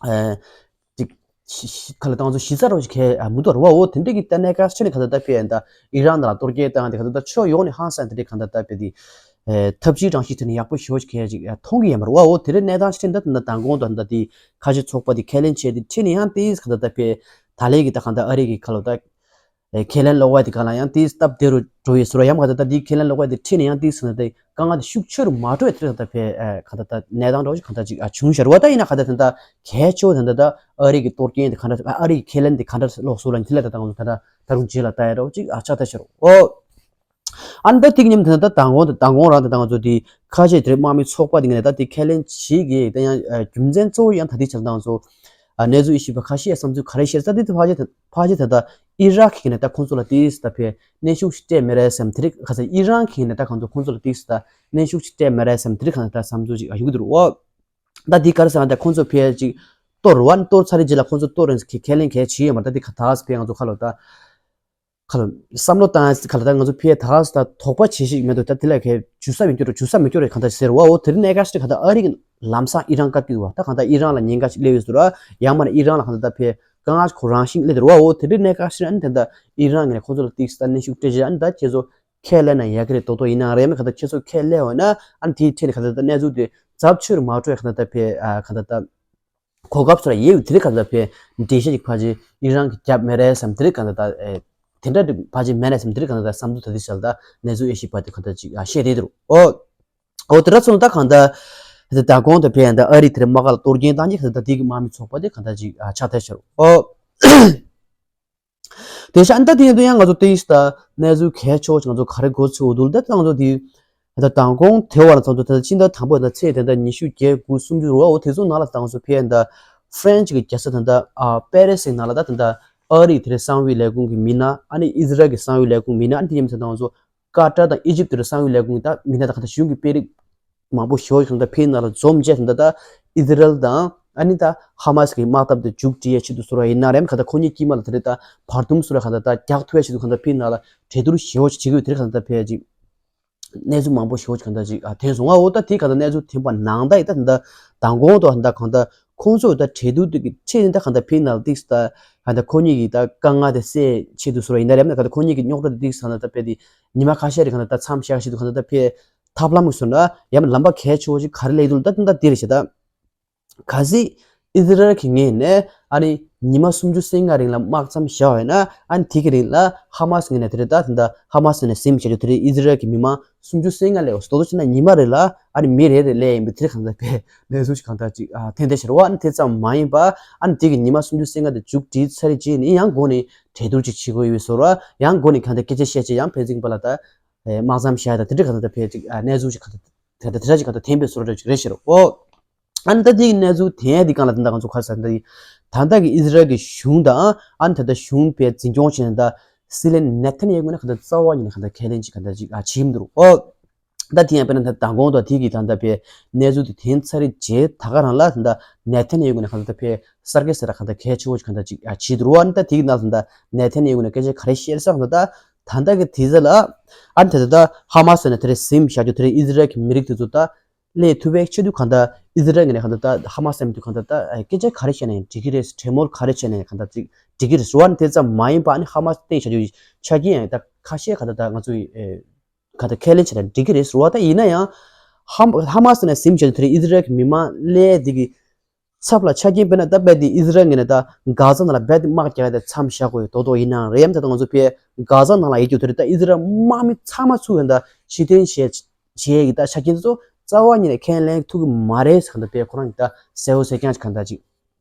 ཨེ། ཅིག་ཤི་ཤི་ག་ལ་ཏང་ཚོ་ཤི་ས་རོ་ཞིག་ཁེ་ཨ་མུ་དོར་བ་འོ་དེ་འདྲ་གི་ལྟ་གནས་ག་ཆེ་ནས་ག་ད་ལྟ་ཕེ་ཨ་ད་ཨི་རན་ལ་གཏོར་སྐྱོན་བཏང་དེ་ག་ད་ལྟ་ཕྱོགས་ཡོངས་ནས་ཧང་སང་དེ་འདྲ་ག་ད་ལྟ་ཕེ་དེ་ཨེ་ཐབས་ཇུས་གྲངས་ཤིག་ཐོན་ནས་ཡག་པོ་ཞེ་པོ་ཞིག་ཁེ་ཅིག་ཨ་མཐོང་གི་ཡོད་མ་རེད་བ། འོ་དེ་འདྲ་གནས་སྟངས་ཤིག་ཐོན་ད་ད་མདང་དགོང་དུ་ད་དེ་ཁ་ཆེ་ཚོགས་པ་དེ་ཁས་ལེན་བྱས་དེ་ཁྲིད་ནས་ཡང་དེ་ག་ད་ལྟ་ཕེ་ད་ལས་ཀྱི་ད་ག་ད་ཨ་རི་གི་ཁ་ལོ་ད། ཨེ་ཁས་ལེན་ལོག་པ་དེ་ག་ལ་ཡང་དེ་སྟབས་བདེ་རུ་འགྲོ་ཡི་ཟེར་བ་ཡང་ག་ད་ལྟ་དེ་ཁས་ལེན་ལོག་པ་དེ་ཁྲིད་ནས་ཡང་དེ་ཟེར་ན་དེ་དཀའ་ངལ་དེ་ཤུགས་ཆེ་རུ་མ་འགྲོ་ཡ་དེ་ག་ད་ཕེ་ཨེ་ག་ད་ད་གནས་སྟངས་འགྲོ་ཞིག་ག་ད་ཅིག་ཨ་བྱུང་ཤར་བ། ད་ཡིན་ན་ག་ད་དེ་ད་གལ་ཆེ་བོ་དེ་ད་ད་ཨ་རི་གི་གཏོར་སྐྱོན་དེ་ག་འདྲ་ཨ་རི་གི་ཁས་ལེན་དེ་ག་འདྲ་ལོག་སོང་ལ་དེ་ལ་ད་ད་ད་ད་རུང་རྗེས་ལ་ལྟ་ཡ་འགྲོ་ཅིག་ཨ་ཆགས་ད་ཤར་འོ། ཨ་ནི་ད་དེ་གི་ཉིན་དེ་ད་མདང་དགོང་དང་མདང་དགོང་རང་དེ་ད་ང་ཚོ་དེ་ཁ་ཆེ་དེ་དམག་མི་ཚོགས་པ་དེ་ངས་ད་དེ་ཁས་ལེན་བྱེད་ཀྱི་ད་ཡང་རྒྱུ་མཚན་གཙོ་བོ་ཡང་ད་དེ་ཆ་ད་ང་ཚོ་ཨ་གནས་ཚུལ་ཡེ་ཤེས་པ་ཁ་ཤས་བསམ་ཚུལ་ག་རེ་བཤད་ས་དེ་དེ་ཕལ་ཆེར་ཕལ་ཆེར་ད་ད་ཨི་རག་གི་ནས་ད་ཁོང་ཚོ་ལ་དེ་ད་ཕེ་གནོན་ཤུགས་ཤིག་སྤྲད་མེད་རེད་བསམ་དེ་རིགས་ག་ས་ཨི་རན་གི་ནས་ད་ཁོང་ཚོ་ཁོང་ཚོ་ལ་དེ་ད་གནོན་ཤུགས་ཤིག་སྤྲད་མེད་རེད་བསམ་དེ་རིགས་ག་ས་ད་བསམ་ཚུལ་ཅིག་ཨ་ཡོང་གི་འདུག་རོ། ད་དེ་ག་རེ་ཟེར་ན་ད་ཁོང་ཚོ་ཕེ་ཅིག་གཏོར་བ་གཏོར་ཚར་རེད་རྗེས་ལ་ཁོང་ཚོ་གཏོར་རེད་ཁས་ལེན་གས་བྱེད་ཡོད་མ་རེད། ད་དེ་ག་ད་ཕེ་ང་ཚོ་ཁ་ལོ་ད། ཁ་ལ་བསམ་བློ་བཏང་ཡ་ཁ་ལ་ད་ང་ཚོ་ཕི་ཡ་ད་ད་དོགས་པ་བྱེད་ཤིག་མེད་དུ་ད་དེ་ལ་ཁའི་ཇུས་ས་མི་སྐྱོ་རུ་ཇུས་ས་མི་སྐྱོ་རུ་གང་ལྟར་ཟེར་བ། འོ་དེ་རིང་གནས་ཀ་ཤི་ག་ད་ཨ་རི་གི་ལམ་སང་ཨི་རན་བཀག་གི་འདུག་བ། ད་གང་ལྟར་ཨི་རན་ལ་ཉེན་ཁ་ཞིག་སླེབས་ཡོད་ཟེར་བ། ཡང་མ་ན་ཨི་རན་ལ་གང་ལྟར་ད་ཕི་དཀའ་ངལ་ཁོ་རང་བཞིན་སླེབས་འདུག་བ། འོ་དེ་རིང་གནས་ཀ་ཤི་ཨ་ནི་དེ་འདྲ་ཨི་རན་ངས་ཁོ་ཚོ་ལ་ཏིག་ས་གནོན་ཤུགས་སྤྲད་རྗེས་ཨ་ནི་ད་ཁྱེད་ཚོ་ཁས་ལེན་ན་ཡག་གི་རེད། དོ་དོ་ཡིན་ན་རེད་མེད་གང་ལྟར་ཁྱེད་ཚོ་ཁས་ལེན་འོ་ན་ཨ་ནི་དེའི་ཐད་ནས་གང་ལྟར་ད་གནས་ཚུལ་དེ་ཚབས་ཆེ་རུ་མ་འགྲོ་ཡ་གང་ལྟར་ད་ཕི་གང་ལྟར་ད། གོ་སྐབས་སུ་ལ་ཡེ་ཡོད་དེ་རིང་ག་ཚོད་ཕེ་འགྲེལ་བཤད་ཅིག་ཕ་ཅི་ཨི་རན་གྱི་རྒྱབ་མེ་རེ་སམ་དེ་རིང་ག་ཚོད་ད་དེ་འདྲ་ཕ་ཅི་མེ་རེ་སམ་དེ་རིང་ག་ཚོད་ད་བསམ་ཚུལ་ད་དེ་ཤལ་ད་གནས་ཚུལ་ཨེ་ཤི་པ་དེ་ག་ཚོད་ཅིག་ཤེས་དེ་དུ་རུ་ཨོ། ཨོ་དེ་ར་ཚོ་ད་གང་ད་དེ་ད་གོང་དུ་ཕེ་ཡང་ད་ཨ་རི་དེ་རིང་མ་ག་ལ་གཏོར་སྐྱོན་བཏང་གི་ག་ཚོད་ད་དེ་གི་དམག་མི་ཚོགས་པ་དེ་ག་ཚོད་ཅིག་ཆགས་ཐལ་ཤར་ཨོ། དེ་ཤ་ཨ་ད་དེ་ཡིན་དུས་ཡང་ང་ཚོ་དེ་ཡིས་ད་གནས་ཚུལ་གལ་ཆེ་བ་ཅིག་ང་ཚོ་ག་རེ་གོ་ཚུལ་འོ་དུ་ལ་ད་ང་ཚོ་དེ་ད་མདང་དགོང་དེ་བར་ལ་ང་ཚོ་ད་ཕྱི་ཟླ་དང་པོ་ད་ཚེས་དེ་ད་ཉི་ཤུ་བརྒྱད་དགུ་སུམ་ཅུ་རུ་བ་འོ་དེ་ཚོ་ནང་ལ་ད་ང་ཚོ་ཕེ་ཡ་ད་ཧྥ་རན་ཆི་གི་རྒྱལ་ས་ད་ད་ཨ་པེ་རི་སི་ནང་ལ་ད་ད་ཨ་རི་དེ་རེ་གསང་བའི་ལས་ཁུངས་ཀྱི་མི་སྣ་ཨ་ནི་ཨི་ཟི་རལ་གྱི་གསང་བའི་ལས་ཁུངས་མི་སྣ་ཨ་ནི་དེ་ཡིན་ད་ང་ཚོ་ཀ་ཏར་དང་ཨི་ཇིབ་དེ་རེ་གསང་བའི་ལས་ཁུངས་ད་མི་སྣ་ད་ག་ད་གཞུང་གི་དཔོན་རིགས། མང་པོ་ཞེ་པོ་ཞིག་གང་ལྟར་ཕིའི་ནང་ལ་འཛོམས་བྱས་གང་ལྟར་ད་ཨི་ཟི་རལ་དང་ཨ་ནི་ད་ཧ་མ་སི་གི་དམག་འཐབ་དེ་མཇུག་སྒྲིལ་ཡས་ཆེད་དུ་ཟེར་བ་ཡིན་ན་རེད་གང་ལྟར་ཁོ་གཉིས་དཀྱིལ་མ་ལ་དེ་རིང་ད་བར་འདུམ་ཟེར་བ་གང་ལྟར་ད་རྒྱག་ཐུབ་ཡས་ཆེད་དུ་གང་ལྟར་ཕིའི་ནང་ལ་གྲོས་བསྡུར་ཞེ་པོ་ཞིག་བྱེད་ཀྱི་ཡོད་དེ་རིང་གང་ལྟར་ཕལ་ཆེར་གནས་ཚུལ་མང་པོ་ཞེ་པོ་ཞིག་གང་ལྟར་ཅིག་ཨ་ཐོན་སོང་ང་། འོ་ད་དེ་གང་ལྟར་གནས་ཚུལ་ཐོན་པ་ནང་ད་ཡིན་ད་གང་ལྟར་མདང་དགོང་དུ་གང་ལྟར་ཁོང་ཚོ་ད་གྲོས་བསྡུར་དེ་གི་ཆེད་ཡིན་ད་གང་ལྟར་ཕིའི་ནང་ལ་ཏིག་ད་གང་ལྟར་ཁོ་གཉིས་ཀྱི་ད་དཀའ་ངལ་དེ་སེལ་ཆེད་དུ་ཟེར་བ་ཡིན་ན་རེད་གང་ལྟར་ཁོ་གཉིས་ཀྱི་རྙོག་དྲ་དེ་ཏིག་ས་ན་ད་ཕལ་དེ་ཉི་མ་ཁ་ཤས་རེ་གང་ལྟར་ད་མཚམས་བཞག་ཆེད་དུ་གང་ལྟར་ད་ཕལ། ཐབས་ལམ་གྱི་བཟོ་འདྲ་ཡང་ལམ་པ་གལ་ཆེ་བོ་ཞིག་ག་རེ་ལས་འདུག་ད་ད་འདིར་བྱེད་ད། གལ་སྲིད་ཨི་ཟི་རལ་གྱི་ངོས་ནས་ཨ་ནི་ཉི་མ་སུམ་ཅུ་སོ་ལྔ་རིང་ལ་དམག་མཚམས་བཞག་པ་ཡིན་ན་ཨ་ནི་དེ་གི་རིང་ལ་ཧ་མ་སི་ངོས་ནས་དེ་རེད་ད་ད་ཧ་མ་སི་ངོས་ནས་ཟིན་བྱེད་རྒྱུ་དེ་རེད། ཨི་ཟི་རལ་གྱི་མི་མང་སུམ་ཅུ་སོ་ལྔ་ལས་འོ་སྟོད་ཆེ་ན་ཉི་མ་རེ་ལ་ཨ་ནི་མི་རེ་རེ་ལས་ཡིན་པའི་དེ་རེད་གང་ལྟར་པས་གནས་ཚུལ་ཞིག་གང་ལྟར་ཅིག་ཐོན་བསྡད་ཤར་བ། ཨ་ནི་དེ་ཙམ་མ་ཡིན་པ་ཨ་ནི་དེ་གི་ཉི་མ་སུམ་ཅུ་སོ་ལྔ་དེ་མཇུག་སྒྲིལ་ཚར་རྗེས་ནི་ཡང་འགོ་ནས་གྲོས་བསྡུར་ཅིག་བྱེད་དགོས་ཡོད་ཟེར་བ་ཡང་འགོ་ནས་གང་ལྟར་སྐད་ཆ་བཤད་ཅིག་ཡང་ཕན་ཚུན་པ་ལ་ད། དམག་མཚམས་བཞག་དང་དེ་འདྲ་གང་ལྟར་ཕལ་ཆེར་གནས་ཚུལ་ཞིག་གང་ལྟར་ ད་ལྟ་དེ་འདྲ་ཅིག་ག་ད་འཐེན་པའི་བཟོ་འདྲ་ཅིག་རེད་ཤག་རོ། ཨོ། ཨ་ནི་ད་དེ་གི་གནས་ཚུལ་དེ་དེ་གང་ལ་ད་ལྟ་ང་ཚོ་ག་རེ་ཟེར་ད་ད་ལྟ་གི་ཨི་ཟི་རལ་གི་གཞུང་དང་ཨ་ནི་ད་ལྟ་གཞུང་པས་འཛིན་སྐྱོང་བྱས་ནས་ད་སྲིད་བློན་ནེ་ཐན་ཡ་ཧུ་ངོས་ནས་ག་ད་རྩ་བ་ཉིད་ནས་ག་ད་ཁས་ལེན་ཅིག་ག་ད་ཅིག་ཨ་བྱེད་མི་འདུག་རོ། ཨོ། ད་དེ་ཡང་དཔེར་ན་ད་མདང་དགོང་དང་དེ་གི་ད་ལྟ་པའི་གནས་ཚུལ་དེ་དེ་ཚར་རྗེས་ད་ག་རང་ལ་ད་ལྟ་ནེ་ཐན་ཡ་ཧུ་ནས་ག་ད་ད་པའི་གསར་འགོད་གསར་ག་ད་གལ་ཆེ་བོ་ཞིག་ག་ད་ཅིག་ཨ་བྱེད་འདུག་རོ། ཨ་ནི་ད་དེ་གི་ནང་ད་ལྟ་ནེ་ཐན་ཡ་ཧུ་ནས་སྐད་ཆ་ག་རེ་བཤད་ས་ག་ད་ད་ད་ལྟ་གི་དེ་ཚོ་ལ་ཨ་ནི་ད་ད་ད་ཧ་མ་སི་ནས་དེ་རེད་ཟིན་བཞག་རྒྱུ་དེ་རེད། ཨི་ཟི་རལ་གི་མི་རིགས་དེ་ཚོ་ད་སླེབས་ཐུབ་པའི་ཆེད་དུ་ག་ད་ཨི་ཟི་རལ་ངོས་ནས་ག་ད་ད་ཧ་མ་སི་ཟེར་མི་དེ་ག་ད་ད་སྐད་ཆ་ག་རེ་བཤད་ན་ཡང་འགྲིག་གི་རེད། གྲོས་མོལ་ག་རེ་བྱས་ན་ཡང་ག་ད་ཅིག་འགྲིག་གི་རེད་ཟེར་བ་ནི་དེ་ཙམ་མ་ཡིན་པ་ཨ་ནི་ཧ་མ་སི་སྟེང་བཞག་རྒྱུའི་ཆ་རྐྱེན་ཡང་ད་ཁ་ཤས་ག་ད་ད་ང་ཚོ་ཡི་ཨེ་ག་ད་ཁས་ལེན་བྱས་ན་འགྲིག་གི་རེད་ཟེར་བ། ད་ཡིན་ན་ཡང་ཧ་ཧ་མ་སི་ནས་ཟིན་བྱས་དེ་རེད། ཨི་ཟི་རལ་གྱི་མི་མང་སླེབས་དེ་གི་ཚབ་ལ་ཆ་རྐྱེན་དཔེར་ན་ད་རྦད་དེ་ཨི་ཟི་རལ་ངོས་ནས་ད་གྷ་ཛ་ནང་ལ་རྦད་དེ་དམག་རྒྱག་ཡ་ད་མཚམས་བཞག་དགོས་ཡོད་མདོག་མདོག་ཡིན་ནའང་རེད། ཡང་ད་ད་ང་ཚོ་ཕའི་གྷ་ཛ་ནང་ལ་ཡོད་རྒྱུ་དེ་རེད། ད་ཨི་ཟི་རལ་དམག་མི་ཚང་མ་ཚུར་ཡང་ད་ཕྱིར་འཐེན་བྱས་བྱས་ཡི་ད་ཆ་རྐྱེན་དེ་ཚོ་རྩ་བ་ཉིད་ནས་ཁས་ལེན་ཐུབ་ཀྱི་མ་རེད་ཟེར་ག་ད་པའི་ཁོ་རང་གི་ད་གསལ་བོ་གསལ་རྐྱང་ཅིག་ག་ད་ཅིག་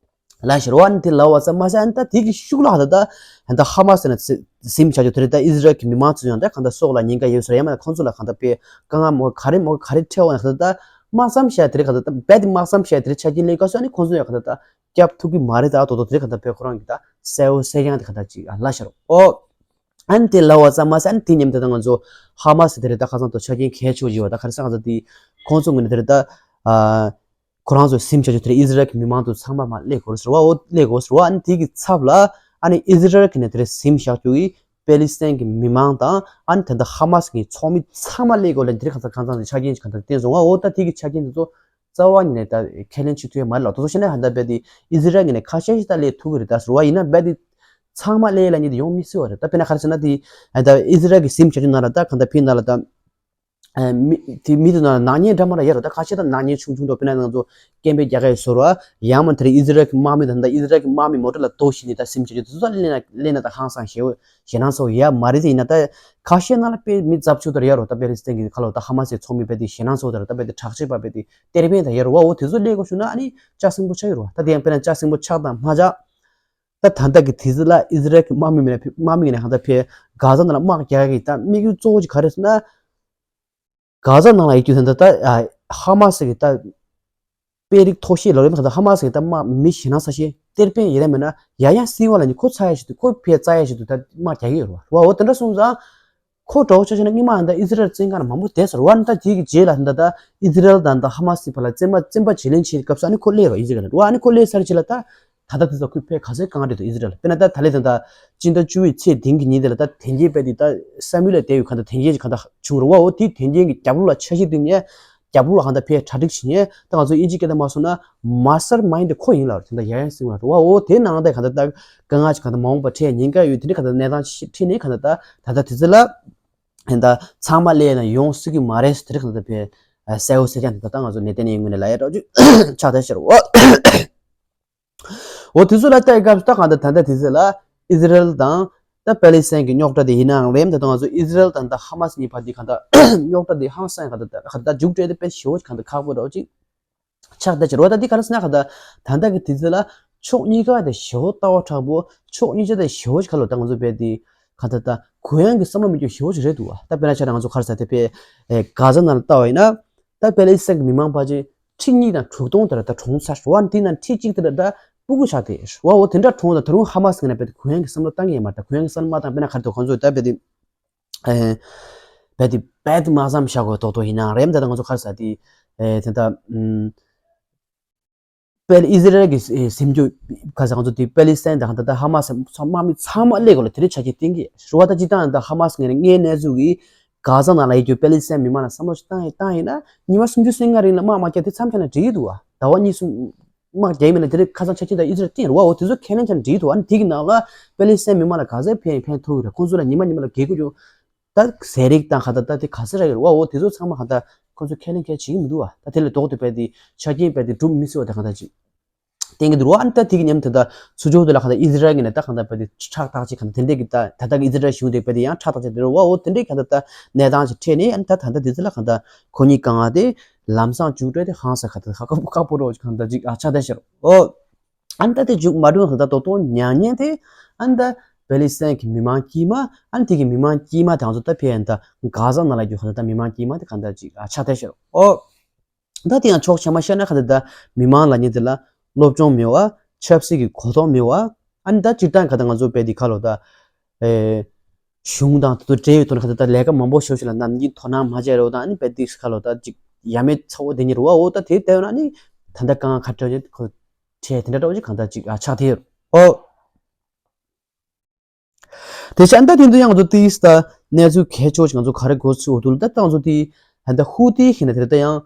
ལབ་ཤག་རོ། ཨ་ནི་དེ་ལབ་པ་ཙམ་མ་ཟད་ཨ་ནི་ད་དེ་གི་ཤུགས་ལ་ད་ད་ད་ཧ་མ་སི་ནས་ཟིན་བྱ་རྒྱུ་དེ་རེད། ད་ཨི་ཟི་རལ་གྱི་མི་མང་ཚོ་ཡང་ད་ག་ད་སྲོག་ལ་ཉེན་ཁ་ཡོད་ཟེར་ཡང་མ་ཁོང་ཚོ་ལ་ག་ད་པའི་དཀའ་ངལ་མོ་ག་རེ་མོ་ག་རེ་འཕྲད་འོང་ན་ག་ད་ད་དམག་མཚམས་བཞག་དེ་རེད། ག་ད་ད་རྦད་དེ་དམག་མཚམས་བཞག་དེ་རེད། ཆ་རྐྱེན་སླེབས་སྐབས་སུ་ཨ་ནི་ཁོང་ཚོ་ཡང་ག་ད་ད་སྐྱོབ་ཐུབ་ཀྱི་མ་རེད། ད་དོ་དོ་དེ་རེད། ག་ད་པའི་ཁོ་རང་གི་ད་གསལ་བོ་གསལ་རྐྱང་དེ་ག་ད་ཅིག་ལབ་ཤག་རོ། ཨོ། ཨ་ནི་དེ་ལབ་པ་ཙམ་མ་ཟད་ཨ་ནི་དེ་མཉམ་དུ་ད་ང་ཚོ་ཧ་མ་སི་དེ་རེད། ད་ཁ་སང་དུ་ཆ་རྐྱེན་གལ་ཆེ་བོ་ཡོད་པ་ད་ག་རེ་ཟེར་ང་ཚོ་དེ་ཁོང་ཚོ་ངོས་ནས་དེ་རེད། ད་ཨ་ཁོ་རང་ཚོས་ཟིན་བྱ་རྒྱུ་དེ་རེད། ཨི་ཟི་རལ་གྱི་མི་མང་དུ་ཚང་མ་མ་སླེབས་དགོས་ཟེར་བ། འོ་སླེབས་དགོས་ཟེར་བ། ཨ་ནི་དེ་གི་ཚབ་ལ་ཨ་ནི་ཨི་ཟི་རལ་གྱི་ནས་དེ་རེད་ཟིན་བཞག་རྒྱུ་ཡི་པེ་ལི་སི་ཐན་གྱི་མི་མང་དང་ཨ་ནི་དེ་འདྲ་ཧ་མ་སི་གི་ཚོགས་མི་ཚང་མ་སླེབས་དགོས་ལ་དེ་རེད། གང་ཚང་གང་ཚང་དེ་ཆ་རྐྱེན་ཅིག་གང་ཚང་བསྟན་སོང་བ། འོ་ད་དེ་གི་ཆ་རྐྱེན་དེ་ཚོ་རྩ་བ་ཉིད་ནས་ད་ཁས་ལེན་བྱེད་ཐུབ་ཡ་མ་རེད་ལ། དེ་ཚོ་བཤད་ན་ཧ་ད་རྦད་དེ་ཨི་ཟི་རལ་ངོས་ནས་ཁ་ཤས་ཤིག་ད་སླེབས་ཐུབ་ཀྱི་རེད་ད་ཟེར་བ། ཡིན་ན་རྦད་དེ་ཚང་མ་སླེབས་ལ་ཉིད་དེ་ཡོང་མི་སྲིད་བ་རེད། ད་དཔེར་ན་ག་རེ་ཟེར་ན་དེ་ད་ཨི་ཟི་རལ་གྱི་ཟིན་བྱ་རྒྱུ་ནང་ལ་ད་གང་ད་ཕི་ནང་ལ་ད། ཨ་མི་དེ་མི་དེ་ནང་ནག་ཉེས་འདྲ་མ་འདྲ་ཡོད་རེད། ད་ཁ་ཤས་ད་ནག་ཉེས་ཆུང་ཆུང་འདྲ་བོ། དཔེར་ན་ང་ཚོ་སྐད་འབོད་རྒྱག་གི་ཡོད་ཟེར་བ། ཡང་མ་དེ་རིང་ཨི་ཟི་རལ་གྱི་དམག་མི་དང་ད་ཨི་ཟི་རལ་གྱི་དམག་མི་མོ་ཊ་ལ་གཏོར་བཤིག་ནས་ད་ཟིན་བྱ་རྒྱུ་དེ་ཚོ་ད་གླེང་ན་གླེང་ན་ད་ཧང་སང་ཞེ་པོ་ཞེད་སྣང་ཚ་པོ་ཡོད་མ་རེད། དེ་ཡིན་ན་ད་ཁ་ཤས་ནང་ལ་དཔེ་མི་ཚབས་ཆུང་དེ་འདྲ་ཡོད་རེད། ད་པེ་ལི་སི་ཐན་གྱི་ཁ་ལོ་ད་ཧ་མ་སི་ཚོགས་མི་དཔེ་དེ་ཞེད་སྣང་ཚ་པོ་དེ་རེད། ད་དཔེ་དེ་དྲག་སྐྱེད་པ་དཔེ་དེ་གཏེར་སྦས་དེ་ཡོད་རེད་བ། འོ་དེ་ཚོ་སླེབས་དགོས་བྱུང་ན་ཨ་ནི་ལྕགས་སྲིན་པོ་ཆགས་ཀྱི་རེད་བ། ད་དེ་ཡང་དཔེར་ན་ལྕགས་སྲིན་པོ་ཆགས་དང་མ་ཆགས། ད་ད་ལྟ་གི་དུས་ཚོད་ལ་ཨི་ཟི་རལ་གྱི་དམག་མི་མི་ལ་དམག་མི་ཡིན་ན་གང་ལྟར་ཕེ་གྷ་ཛ་ནང་ལ་དམག་རྒྱག་གི་ད་དམིགས་ཡུལ་གཙོ་བོ་ཅིག་ག་རེ་ཟེར་ན། གྷ་ཛ་ནང་ལ་ཡོད་རྒྱུ་ད་ད་ཧ་མ་སི་གི་ད་དཔོན་རིགས་མཐོ་ཤོས་ལ་རེད། ད་ཧ་མ་སི་གི་ད་དམག་མི་ཞེད་སྣང་ཚ་ཤོས་གཏེར་སྦས་ཡིན་ན་མིན་ན་ཡ་ཡ་སྲིད་དབང་ལ་ནི་ཁོ་ཚ་ཡ་ཞིག་ཏུ་ཁོ་ཕེ་རྩ་ཡ་ཞིག་ཏུ་ད་དམག་རྒྱག་གི་ཡོད་རེད་བ། འོ་དེ་འདྲ་སོང་ཙང་ཁོ་འདྲ་བོ་ཆ་བཞག་ན་སྔོན་མ་ད་ཨི་ཟི་རལ་བཙོན་ཁང་ལ་མང་པོ་བསྡད་ཟེར་བ། ད་དེ་གི་རྗེས་ལ་ད་ད་ཨི་ཟི་རལ་དང་ད་ཧ་མ་སི་བར་ལ་བཙན་པ་བཙན་པ་བརྗེ་ལེན་བྱེད་སྐབས་སུ་ཨ་ནི་ཁོ་སླེབས་རོ། ཨི་ཟི་རལ་ལ་རོ། ཨ་ནི་ཁོ་སླེབས་ཚར་རྗེས་ལ་ད་ད་ལྟ་དེ་ཚོ་ཁོས་དཔེ་ག་ཚོད་དཀའ་ངལ་འཕྲད་འདུག་ཨི་ཟི་རལ་ལ། དཔེར་ན་ད་ད་ལན་ད་ད་སྤྱི་ཟླ་བཅུ་པའི་ཚེས་བདུན་གྱི་ཉིན་དེ་ལ་ད་དོན་རྐྱེན་དཔེ་དེ་ད་ས་མུ་ཨེལ་ལ་བསྡད་ཡོད་ཁ་ད་དོན་རྐྱེན་ཅིག་ག་ད་བྱུང་རོ་བ། འོ་དེ་དོན་རྐྱེན་གྱི་རྒྱབ་ལོགས་ལ་འཆར་གཞི་བཏིང་ནས་རྒྱབ་ལོགས་ལ་གང་ལྟར་ཕེ་གྲ་སྒྲིག་བྱེད་མཁན་ད་ང་ཚོ་དབྱིན་ཇི་སྐད་དུ་མ་སོང་ན་མ་སི་ཊར་མའིན་ཌི་ཁོ་ཡིན་ལབ་རེད། དེ་འདྲ་ཡ་ཡ་སྲིད་དབང་རེད་བ། འོ་དེ་ནང་ལ་ད་གང་ལྟར་ད་དཀའ་ངལ་ཅིག་གང་ལྟར་མ་འོངས་པ་འཕྲད་ཉེན་ཁ་ཡོད། དེ་འདྲ་གང་ལྟར་གནས་སྟངས་ཤིག་འཕྲད་ནས་གང་ལྟར་ད་ད་ལྟ་དུས་ཚོད་ལ་ད་ཚང་མ་སླེབས་ན་ཡོང་སྲིད་ཀྱི་མ་རེད། དེ་འདྲ་གང་ལྟར་ཕེ་གསལ་བོ་གསལ་རྐྱང་དེ་ད་ད་ང་ཚོ་ནེ་ཐན་ཡ་ཧུའི་ངོས་ནས་ལབ་ཡ་འདྲ་བོ་ཅིག་ཆགས་བསྡད་ཤག་རེད་བ། འོ་དེ་ཚོ་ལ་ལྟ་ཡི་སྐབས་སུ་ད་གང་ལྟར་ད་ལྟ་དེ་ཚོ་ལ་ཨི་ཟི་རལ་དང་ད་པེ་ལི་སི་ཐན་གྱི་རྙོག་དྲ་དེ་ཡིན་ནའང་རེད། ད་ང་ཚོ་ཨི་ཟི་རལ་དང་ད་ཧ་མ་སི་གཉིས་བར་དེ་གང་ལྟར་རྙོག་དྲ་དེ་ཧང་སང་གང་ལྟར་ད་གང་ལྟར་མཇུག་སྒྲིལ་དེ་དཔེ་ཞེ་པོ་གང་ལྟར་ཁག་པོ་འདྲ་བོ་ཅིག་ཆགས་བསྡད་ཀྱི་རེད་བ། ད་འདི་ག་རེ་ཟེར་ན་གང་ལྟར་ད་ལྟ་གི་དུས་ཚོད་ལ་ཕྱོགས་གཉིས་ཀ་དེ་ཞེ་པོ་ལྟ་བ་དྲག་པོ། ཕྱོགས་གཉིས་ཆ་དེ་ཞེ་པོ་ཅིག་ག་ལོ་ད་ང་ཚོ་བས་དེ་གང་ལྟར་ད་གུ་ཡངས་ཀྱི་བསམ་བློ་མི་འཁྱོར་ཞེ་པོ་ཅིག་རེད་འདུག་བ། ད་དཔེར་ན་ཆ་ད་ང་ཚོ་ག་རེ་ཟེར་དེ་བས་གྷ་ཛ་ནང་ལ་ལྟ་བ་ཡིན་ན། ད་པེ་ལི་སི་ཐན་གྱི་མི་མང་ཕལ་ཆེར་ཁྲི་གཉིས་དང་དྲུག་སྟོང་དེ་འདྲ་ད་གྲོངས་ཚར་བ། དེ་ནང་ཁྲི་གཅིག་དེ་འདྲ་ད་སྤུ་གུ་ཆགས་ཏེ་བ། འོ་དེ་འདྲ་གྲོངས་ད་ད་རུང་ཧ་མ་སི་ངོས་ནས་བས་དེ་གུ་ཡངས་ཀྱི་བསམ་བློ་བཏང་གི་ཡོད་མ་རེད། ད་གུ་ཡངས་ཀྱི་བསམ་བློ་མ་བཏང་། དཔེར་ན་ག་རེ་འདུག་ཁོང་ཚོས་ད་བས་དེ། ཨེ། རྦད་དེ་རྦད་དེ་དམག་མཚམས་བཞག་དགོས་རྡོག་རྡོག་ཡིན་ནའང་རེད། ད་ལྟ་ང་ཚོ་ག་རེ་ཟེར་དེ། ཨེ་དེ་ད་ཨམ། པེ་ཨི་ཟི་རལ་གྱི་ཨེ་སེམས་རྒྱུད་ག་ཟེར། ང་ཚོ་དེ་པེ་ལི་སི་ཐན་དང་ད་ལྟ་ཧ་མ་སི་ཚང་དམག་མི་ཚང་མ་སླེབས་དགོས་ལ་དེ་རིང་ཆ་རྐྱེན་བསྟན་གྱི་རེད་བ། ད་སྤྱིར་བཏང་ད་ཧ་མ་སི་ངོས་ནས་ངའི་གནས་ཚུལ་གྱིས་གྷ་ཛ་ནང་ལ་ཡོད་རྒྱུ་པེ་ལི་སི་ཐན་མི་མང་ལ་བསམ་བློ་ཞིག་བཏང་ཡིན་བཏང་ཡིན་ན་ཉི་མ་སུམ་ཅུ་སོ་ལྔ་རིང་ལ་དམག་མ་བརྒྱབ་དེ་མཚམས་བཞག་ན་འགྲིག་གི་འདུག་བ། ཟླ་བ་གཉིས་གསུམ། དམག་རྒྱག་ཡིན་མིན་ལ་དེ་རིང་ཁ་སང་ཆ་རྐྱེན་དང་ཨི་ཟི་རལ་བསྟན་རེད་བ། འོ་དེ་ཚོ་ཁས་ལེན་བྱས་ན་འགྲིག་འདུག་ཨ་ནི་དེ་གི་ནང་ལ་པེ་ལི་སི་ཐན་མི་མང་ལ་ག་ཚད་ཕན་ཕན་ཐོགས་ཀྱི་རེད། ཁོང་ཚོ་ལ་ཉི་མ་ཉི་མ་ལ་རྒས་དགོས་ཀྱི་ད་ཟས་རིགས་དང་ག་ད་ད་དེ་ག་ཚད་རག་གི་རེད་བ། འོ་དེ་ཚོ་ཚང་མ་ག་ད་ཁོང་ཚོ་ཁས་ལེན་མཁན་བྱེད་ཀྱི་མི་འདུག་བ། ད་དེ་ལས་ལྡོག་ཏུ་པས་དེ་ཆ་རྐྱེན་པས་དེ་སྒྲུབ་མི་སྲིད་བ་ད་ག་ད་ཅིག་བསྟན་གྱི་འདུག་རོ། ཨ་ནི་ད་དེ་གི་མཉམ་དུ་ད་ཚུར་ཕྱོགས་དེ་ལ་ག་ད་ཨི་ཟི་རལ་གྱི་ནས་ད་ག་ད་པས་དེ་ཁྲག་ཐག་ཅིག་ག་ད་དེ་འདྲས་ཀྱི་ད་ད་ད་གི་ཨི་ཟི་རལ་གཞུང་དེ་པས་དེ་ཡང་ཁྲག་ཐག་ཅིག་དེ་རེད་བ། འོ་དེ་འདྲས་ག་ད་ད་གནས་སྟངས་ཅིག་འཕྲད་ནས་ཨ་ནི་ད་ད་ད་དེ་ཚོ་ལ་ག་ད་ཁོ་གཉིས་གང་ང་དེ། ལམ་སང་མཇུག་སྒྲིལ་དེ་ཧང་སང་ཁ་ཐུག་ཁག་པོ་ཁག་པོ་རོ་གང་འདྲ་ཅིག་ཨ་ཆགས་བསྡད་ཤག་རོ། ཨ་ནི་ད་དེ་མཇུག་མ་སྒྲིལ་ཁ་ད་དོ་དོ་ཉག་ཉེ་དེ་ཨ་ནི་ད་པེ་ལི་སི་ཐན་གྱི་མི་མང་དཀྱུས་མ་ཨ་ནི་དེ་གི་མི་མང་དཀྱུས་མ་དང་ཚོ་ད་ཕེ་ཨ་ནི་ད་གྷ་ཛ་ནང་ལ་རྒྱུ་ཁ་ད་ད་མི་མང་དཀྱུས་མ་དེ་གང་འདྲ་ཅིག་ཨ་ཆགས་བསྡད་ཤག་རོ། ད་དེ་ཡང་ཕྱོགས་ཆ་མ་བཤད་ན་ག་ད་ད་མི་མང་ལབ་མཁན་དེ་ལ་སློབ་སྦྱོང་མེད་པ། ཆབ་སྲིད་ཀྱི་གོ་རྟོགས་མེད་པ། ཨ་ནི་ད་སྤྱིར་བཏང་ག་ད་ང་ཚོ་དཔེ་དེ་ཁ་ལོ་ད་ཨེ་གཞུང་དང་དེ་ཚོ་འབྲེལ་བའི་ཐོག་ནས་ག་ད་ད་ལས་ཀ་མང་པོ་ཞེ་པོ་ཞིག་ལ་ནམ་རྒྱུན་དོ་སྣང་མ་བྱས་རོགས་དང་། ཨ་ནི་དཔེ་དེ་ཁ་ལོ་ད་ཅིག་ཡ་མེད་ཚ་བོ་དེ་གཉིས་རེད་བ། འོ་ད་དེ་ལྟ་ཡོད་ན་ཨ་ནི་ད་ད་དཀའ་ངལ་ག་འདྲ་ཡོད་ཁོ་ཁྲལ་དེ་འདྲ་འདྲ་བོ་ཅིག་གང་ལྟར་ཅིག་ཨ་ཆགས་བསྡད་ཡོད། ཨོ། དེ་ཆ་ཨ་ནི་ད་དེ་འདུག་ཡང་ང་ཚོ་དེའི་ད་གནས་ཚུལ་གལ་ཆེ་བོ་ཞིག་ང་ཚོ་ག་རེ་གོ་ཚུལ་འོ་དུ་ལ་ད་ད་ང་ཚོ་དེ་ད་ཧུ་ཏི་ཞིག་ན་དེ་རེད། ད་ཡང་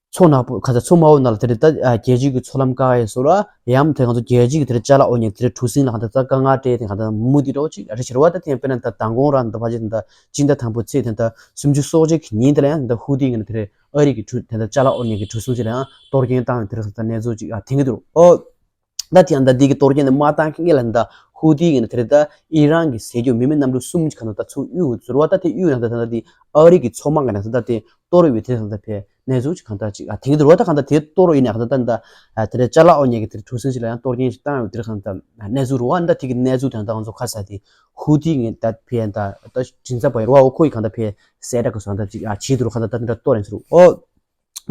མཚོ་ནག་པོ་ག་ཚ་མཚོ་དམར་པོ་ནང་ལ་དེ་རེད། ད་རྒྱལ་སྤྱི་གི་མཚོ་ལམ་བཀག་ཡས་སོ་ར་ཡང་དེ་ང་ཚོ་རྒྱལ་སྤྱི་གི་དེ་རེད་ཅ་ལག་འོ་ཉེ་དེ་རེད་གྲུ་གཟིངས་ལ་གང་ལྟར་ད་དཀའ་ངལ་སྤྲད་དེ་གང་ལྟར་མུ་མཐུད་འགྲོ་ཅིག་རེ་ཞིག་རེད་བ། ད་དེ་ཡང་དཔེར་ན་ད་མདང་དགོང་རང་ད་ཕ་ཆེ་ད་སྤྱི་ཟླ་དང་པོ་ཚེས་དེ་ད་སུམ་ཅུ་སོ་གཅིག་གི་ཉིན་དེ་ལ་ཡང་ད་ཧུ་ཏི་ཡིན་ན་དེ་རེད་ཨ་རི་གི་གྲུ་དེ་ད་ཅ་ལག་འོ་ཉེ་གི་གྲུ་གཟིངས་ཅིག་ལ་ཡང་གཏོར་སྐྱོན་བཏང་ཡོད་དེ་རེད། ད་གནས་ཚུལ་ཅིག་ཨ་དེང་གི་འདུག་ཨོ། ད་དེ་ཡང་ད་འདི་གི་གཏོར་སྐྱོན་དེ་མ་བཏང་མཁན་ལ་ད་ཧུ་ཏི་གི་ནི་དེ་རེད། ད་ཨི་རན་གི་ཟས་རྒྱུ་མི་མེད་གནམ་གྲུ་གསུམ་གྱི་ག་ནང་ད་ཚུར་གཡུག་ཟེར་བ། ད་དེ་གཡུག་ན་ད་ད་དེ་ཨ་རི་གི་མཚོ་དམག་གི་ནང་ད་དེ་གཏོར་ཡོད་དེ་ད་དེ་གནས་ཚུལ་གྱི་གང་ལྟར་ཅིག་ཨ་དེང་གི་འདུག་བ། ད་གང་ལྟར་དེ་གཏོར་ཡོད་ནས་གང་ལྟར་ད་ད་དེ་རེད་ཅ་ལག་འོ་ཉེ་གི་དེ་གྲུ་གཟིངས་ཅིག་ལ་ཡང་གཏོར་སྐྱོན་ཞིག་བཏང་ཡོད་དེ་གང་ལྟར་གནས་ཚུལ་རུ་བ། ད་དེ་གི་གནས་ཚུལ་དེ་ད་ང་ཚོ་ཁ་ས་དེ་ཧུ་ཏི་གི་ད་ཕེ་ད་ད་ཅིན་ཚ་བ་ཡོད་བ། འོ་ཁོ་ཡི་གང་ལྟར་ཕེ་གསལ་བསྒྲགས་གི་སོང་ད་ཅིག་ཨ་བྱེད་དུ་རུ་གང་ལྟར་ད་དེ་འདྲ་གཏོར་ཡིན་ཟེར་རུ་ཨོ།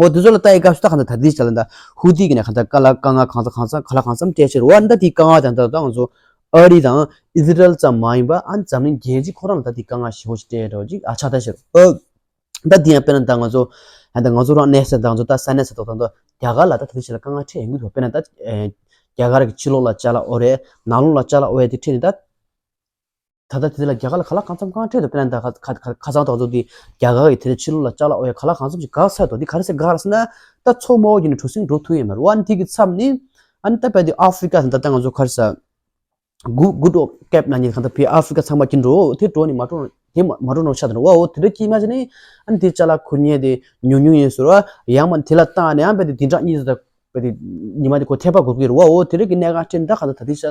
འོ་དེ་ཚོ་ལ་ལྟ་ཡི་སྐབས་སུ་ད་གང་ལྟར་ད་ལྟའི་ཆ་ལ་ད་ཧུ་ཏི་གི་ནས་གང་ལྟར་དཀའ་ལ་དཀའ་ངལ་གང་ཚ་གང་ཚ་ག་ལ་གང་འཚམ་སྤྲད་ཕྱིར་བ། ད་དེའི་དཀའ་ངལ་དང་ད་ད་ང་ཚོ་ཨ་རི་དང་ཨི་ཟི་རལ་ཙམ་མ་ཡིན་པ་ཨ་འཛམ་གླིང་རྒྱལ་སྤྱི་ཁོ་རང་ལ་ད་དེའི་དཀའ་ངལ་ཞེ་པོ་ཞིག་སྤྲད་འགྲོ་ཅིག་ཨ་ཆགས་ད་ཕྱིར་ཨོ། ད་དེ་ཡང་དཔེར་ན་ད་ང་ཚོ་ཨ་ད་ང་ཚོ་རང་གནས་ས་ད་ང་ཚོ་ད་ས་གནས་ས་ཐོག་ད་ད་རྒྱ་གར་ལ་ད་ད་དེ་ཆ་ལ་དཀའ་ངལ་འཕྲད་ཡོང་གི་འདུག་དཔེར་ན་ད་རྒྱ་གར་གི་ཕྱི་ལོགས་ལ་ཅ་ལག་ཨོ་རེད་ནང་ལོགས་ལ་ཅ་ལག་ཨོ་ཡ་དེ་འཕྲད་ནས་ད། ད་ལྟ་དེ་ལ་རྒྱ་གར་ལ་ག་ལ་གང་འཚམ་གང་འཕྲད་འདུག་དཔེར་ན་ད་ཁ་ཁ་ཁ་ཁ་སང་དང་ཚོ་དེ་རྒྱ་གར་གྱི་དེ་ལ་ཕྱི་ལོགས་ལ་ཅ་ལག་ཨོ་ཡ་ག་ལ་གང་འཚམ་ཞིག་འགག་ཚར་འདུག་དེ་ག་རེ་ཟེར་འགག་རེད་ཟེར་ན་ད་མཚོ་དམར་པོ་བརྒྱུད་ནས་གྲུ་གཟིངས་འགྲོ་ཐུབ་ཡོད་མ་རེད་བ། ཨ་ནི་དེ་གི་མཚམས་ནི་ཨ་ནི་ད་དཔེ་དེ་ཨ་ཧྥི་རི་ཀ་དང་ད་ལྟ་ང་ཚོ་ག་རེ་ཟེར་གུ་གུ་ཏོ་ཀེབ་ན་ཉིན་གང་ད་ཕི་ཨ་ཧྥི་རི་ཀ་ཚང་མ་ཀྱིན་འགྲོ་དེ་འགྲོ་ནི་མ་འགྲོ་དེ་མ་མ་འགྲོ་ནོ་ཆ་དང་བ་འོ་དེ་འདྲ་ཀྱི་མ་བྱས་ནི་ཨ་ནི་དེ་ཅ་ལག་ཁུར་ཉེ་དེ་ཉུང་ཉུང་ཡིན་ཟེར་བ་ཡང་མ་དེ་ལ་བཏང་ནས་ཨ་དཔེ་དེ་དེ་འདྲ་གཉིས་ཟེར་ད། པ་དེ་ཉི་མ་དེ་ཁོ་ཐེ་བ་སྒུར་གི་རུ་བ་འོ་དེ་རིགས་ཀྱི་གནད་འགག་ཁྲིད་འདྲ་ག་ད་ད་དེ་ཤ་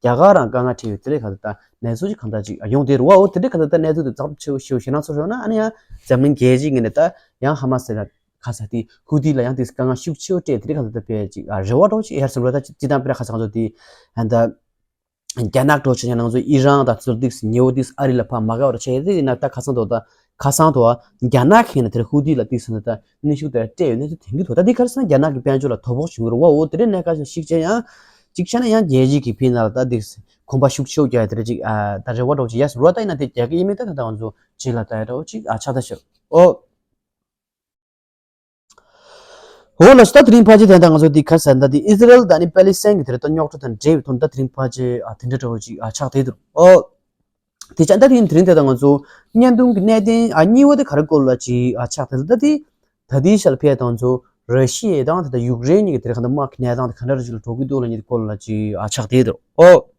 རྒྱ་གར་རང་དཀའ་ངལ་འཕྲད་ཡོད་དེ་རིགས་ག་ད་ད་གནས་ཚུལ་ཅིག་གང་ལྟར་ཅིག་ཡོང་དེ་རུ་བ་འོ་དེ་རིགས་ག་ད་ད་གནས་ཚུལ་དེ་ཚབས་ཆེ་བོ་ཞེ་བོ་ཞེ་ན་ཚོར་ཡོང་ན་ཨ་ནི་ཡང་འཛམ་གླིང་རྒྱལ་སྤྱི་ངོས་ནས་ད་ཡང་ཧ་མ་སི་ལ་ཁ་ས་དེ་ཧུ་ཏི་ལ་ཡང་དེ་དཀའ་ངལ་ཤུགས་ཆེ་བོ་སྤྲད་དེ་རིགས་ག་ད་ད་པའི་ཅིག་རེ་བ་འདྲ་བོ་ཅིག་ཡར་སོང་རུ་ད་ཅི་དང་པེ་ར་ཁ་སང་ཚོ་དེ་ད། རྒྱ་ནག་གྲོགས་ཆེ་ནང་ཚོ་ཨི་རན་དང་ཚུར་ཏིགས་ཉེ་བོ་ཏིགས་ཨ་རི་ལ་ཕར་མ་དགའ་བར་བྱས་ཏེ་ཡིན་ན་ད་ཁ་སང་དོ་ད་ཁ་སང་དོ་རྒྱ་ནག་གིས་ན་དེར་ཧུ་ཏི་ལ་ཏིགས་ན་ད་གནོན་ཤུགས་དེར་སྤྲད་ཡོད་ན་དེ་དེང་གི་དོ་ད་དེ་ག་རེ་ཟེར་ན་རྒྱ་ནག་གི་དཔལ་འབྱོར་ལ་དོ་ཕོག་བྱུང་གི་རེད་བ། འོ་དེ་རེད་གནད་འགག་ཅིག་ཤིག་ཅན་ཡང་ཅིག་བྱས་ན་ཡང་རྒྱལ་སྤྱི་གི་ཕི་ན་ལ་ད་ཏིགས་གོམ་པ་ཤུགས་ཆེ་བོ་རྒྱག་ཡ་དེ་རེད་ཅིག་ཨ་ད་རེ་བ་འདྲ་བོ་ཅིག་ཡ་ཟེར་བ་ད་ཡིན་ན་དེ་རྒྱ་གི་ཡིན་མིན་ད་ད་ད་ང་ཚོ་རྗེས་ལ་ལྟ་ཡ་འདྲ་བོ་ཅིག་ཨ་ཆགས་ད་ཤག་འོ། འོ་ལགས་སོ། ད་དེ་རིང་ཕལ་ཆེར་དེ་འདྲ་ང་ཚོ་འདི་ག་ཟེར་ན་འདི་ཨི་ཟི་རལ་དང་ནི་པེ་ལི་སི་ཐན་གྱི་དེ་རེད་ད་རྙོག་དྲ་དང་འབྲེལ་བའི་ཐོག་ད་དེ་རིང་ཕལ་ཆེར་ཨ་དེ་འདྲ་འདྲ་བོ་ཅིག་ཨ་ཆགས་བསྡད་འདུག་ཨོ། དེ་ཆ་ད་དེ་རིང་དེ་རིང་དེ་ད་ང་ཚོ་བརྙན་ཐུང་གི་གནད་དོན་ཨ་གཉིས་པ་དེ་ག་རེ་སྐོར་ལ་ཅིག་ཨ་ཆགས་བསྡད་འདུག་ད་དེ་ད་དེའི་ཞལ་ཕྱེ་ད་ང་ཚོ་ར་ཤི་ཡ་དང་དེ་ད་ཡུཀ་རེན་གཉིས་ཀྱི་དེ་རེད་ག་ད་དམག་གི་གནས་སྟངས་དེ་ག་འདྲ་རེ་ཅིག་ལ་འགྲོ་གི་འདུག་ལ་གཉིས་དེ་སྐོར་ལ་ཅིག་ཨ་ཆགས་བསྡད་འདུག་ཨོ།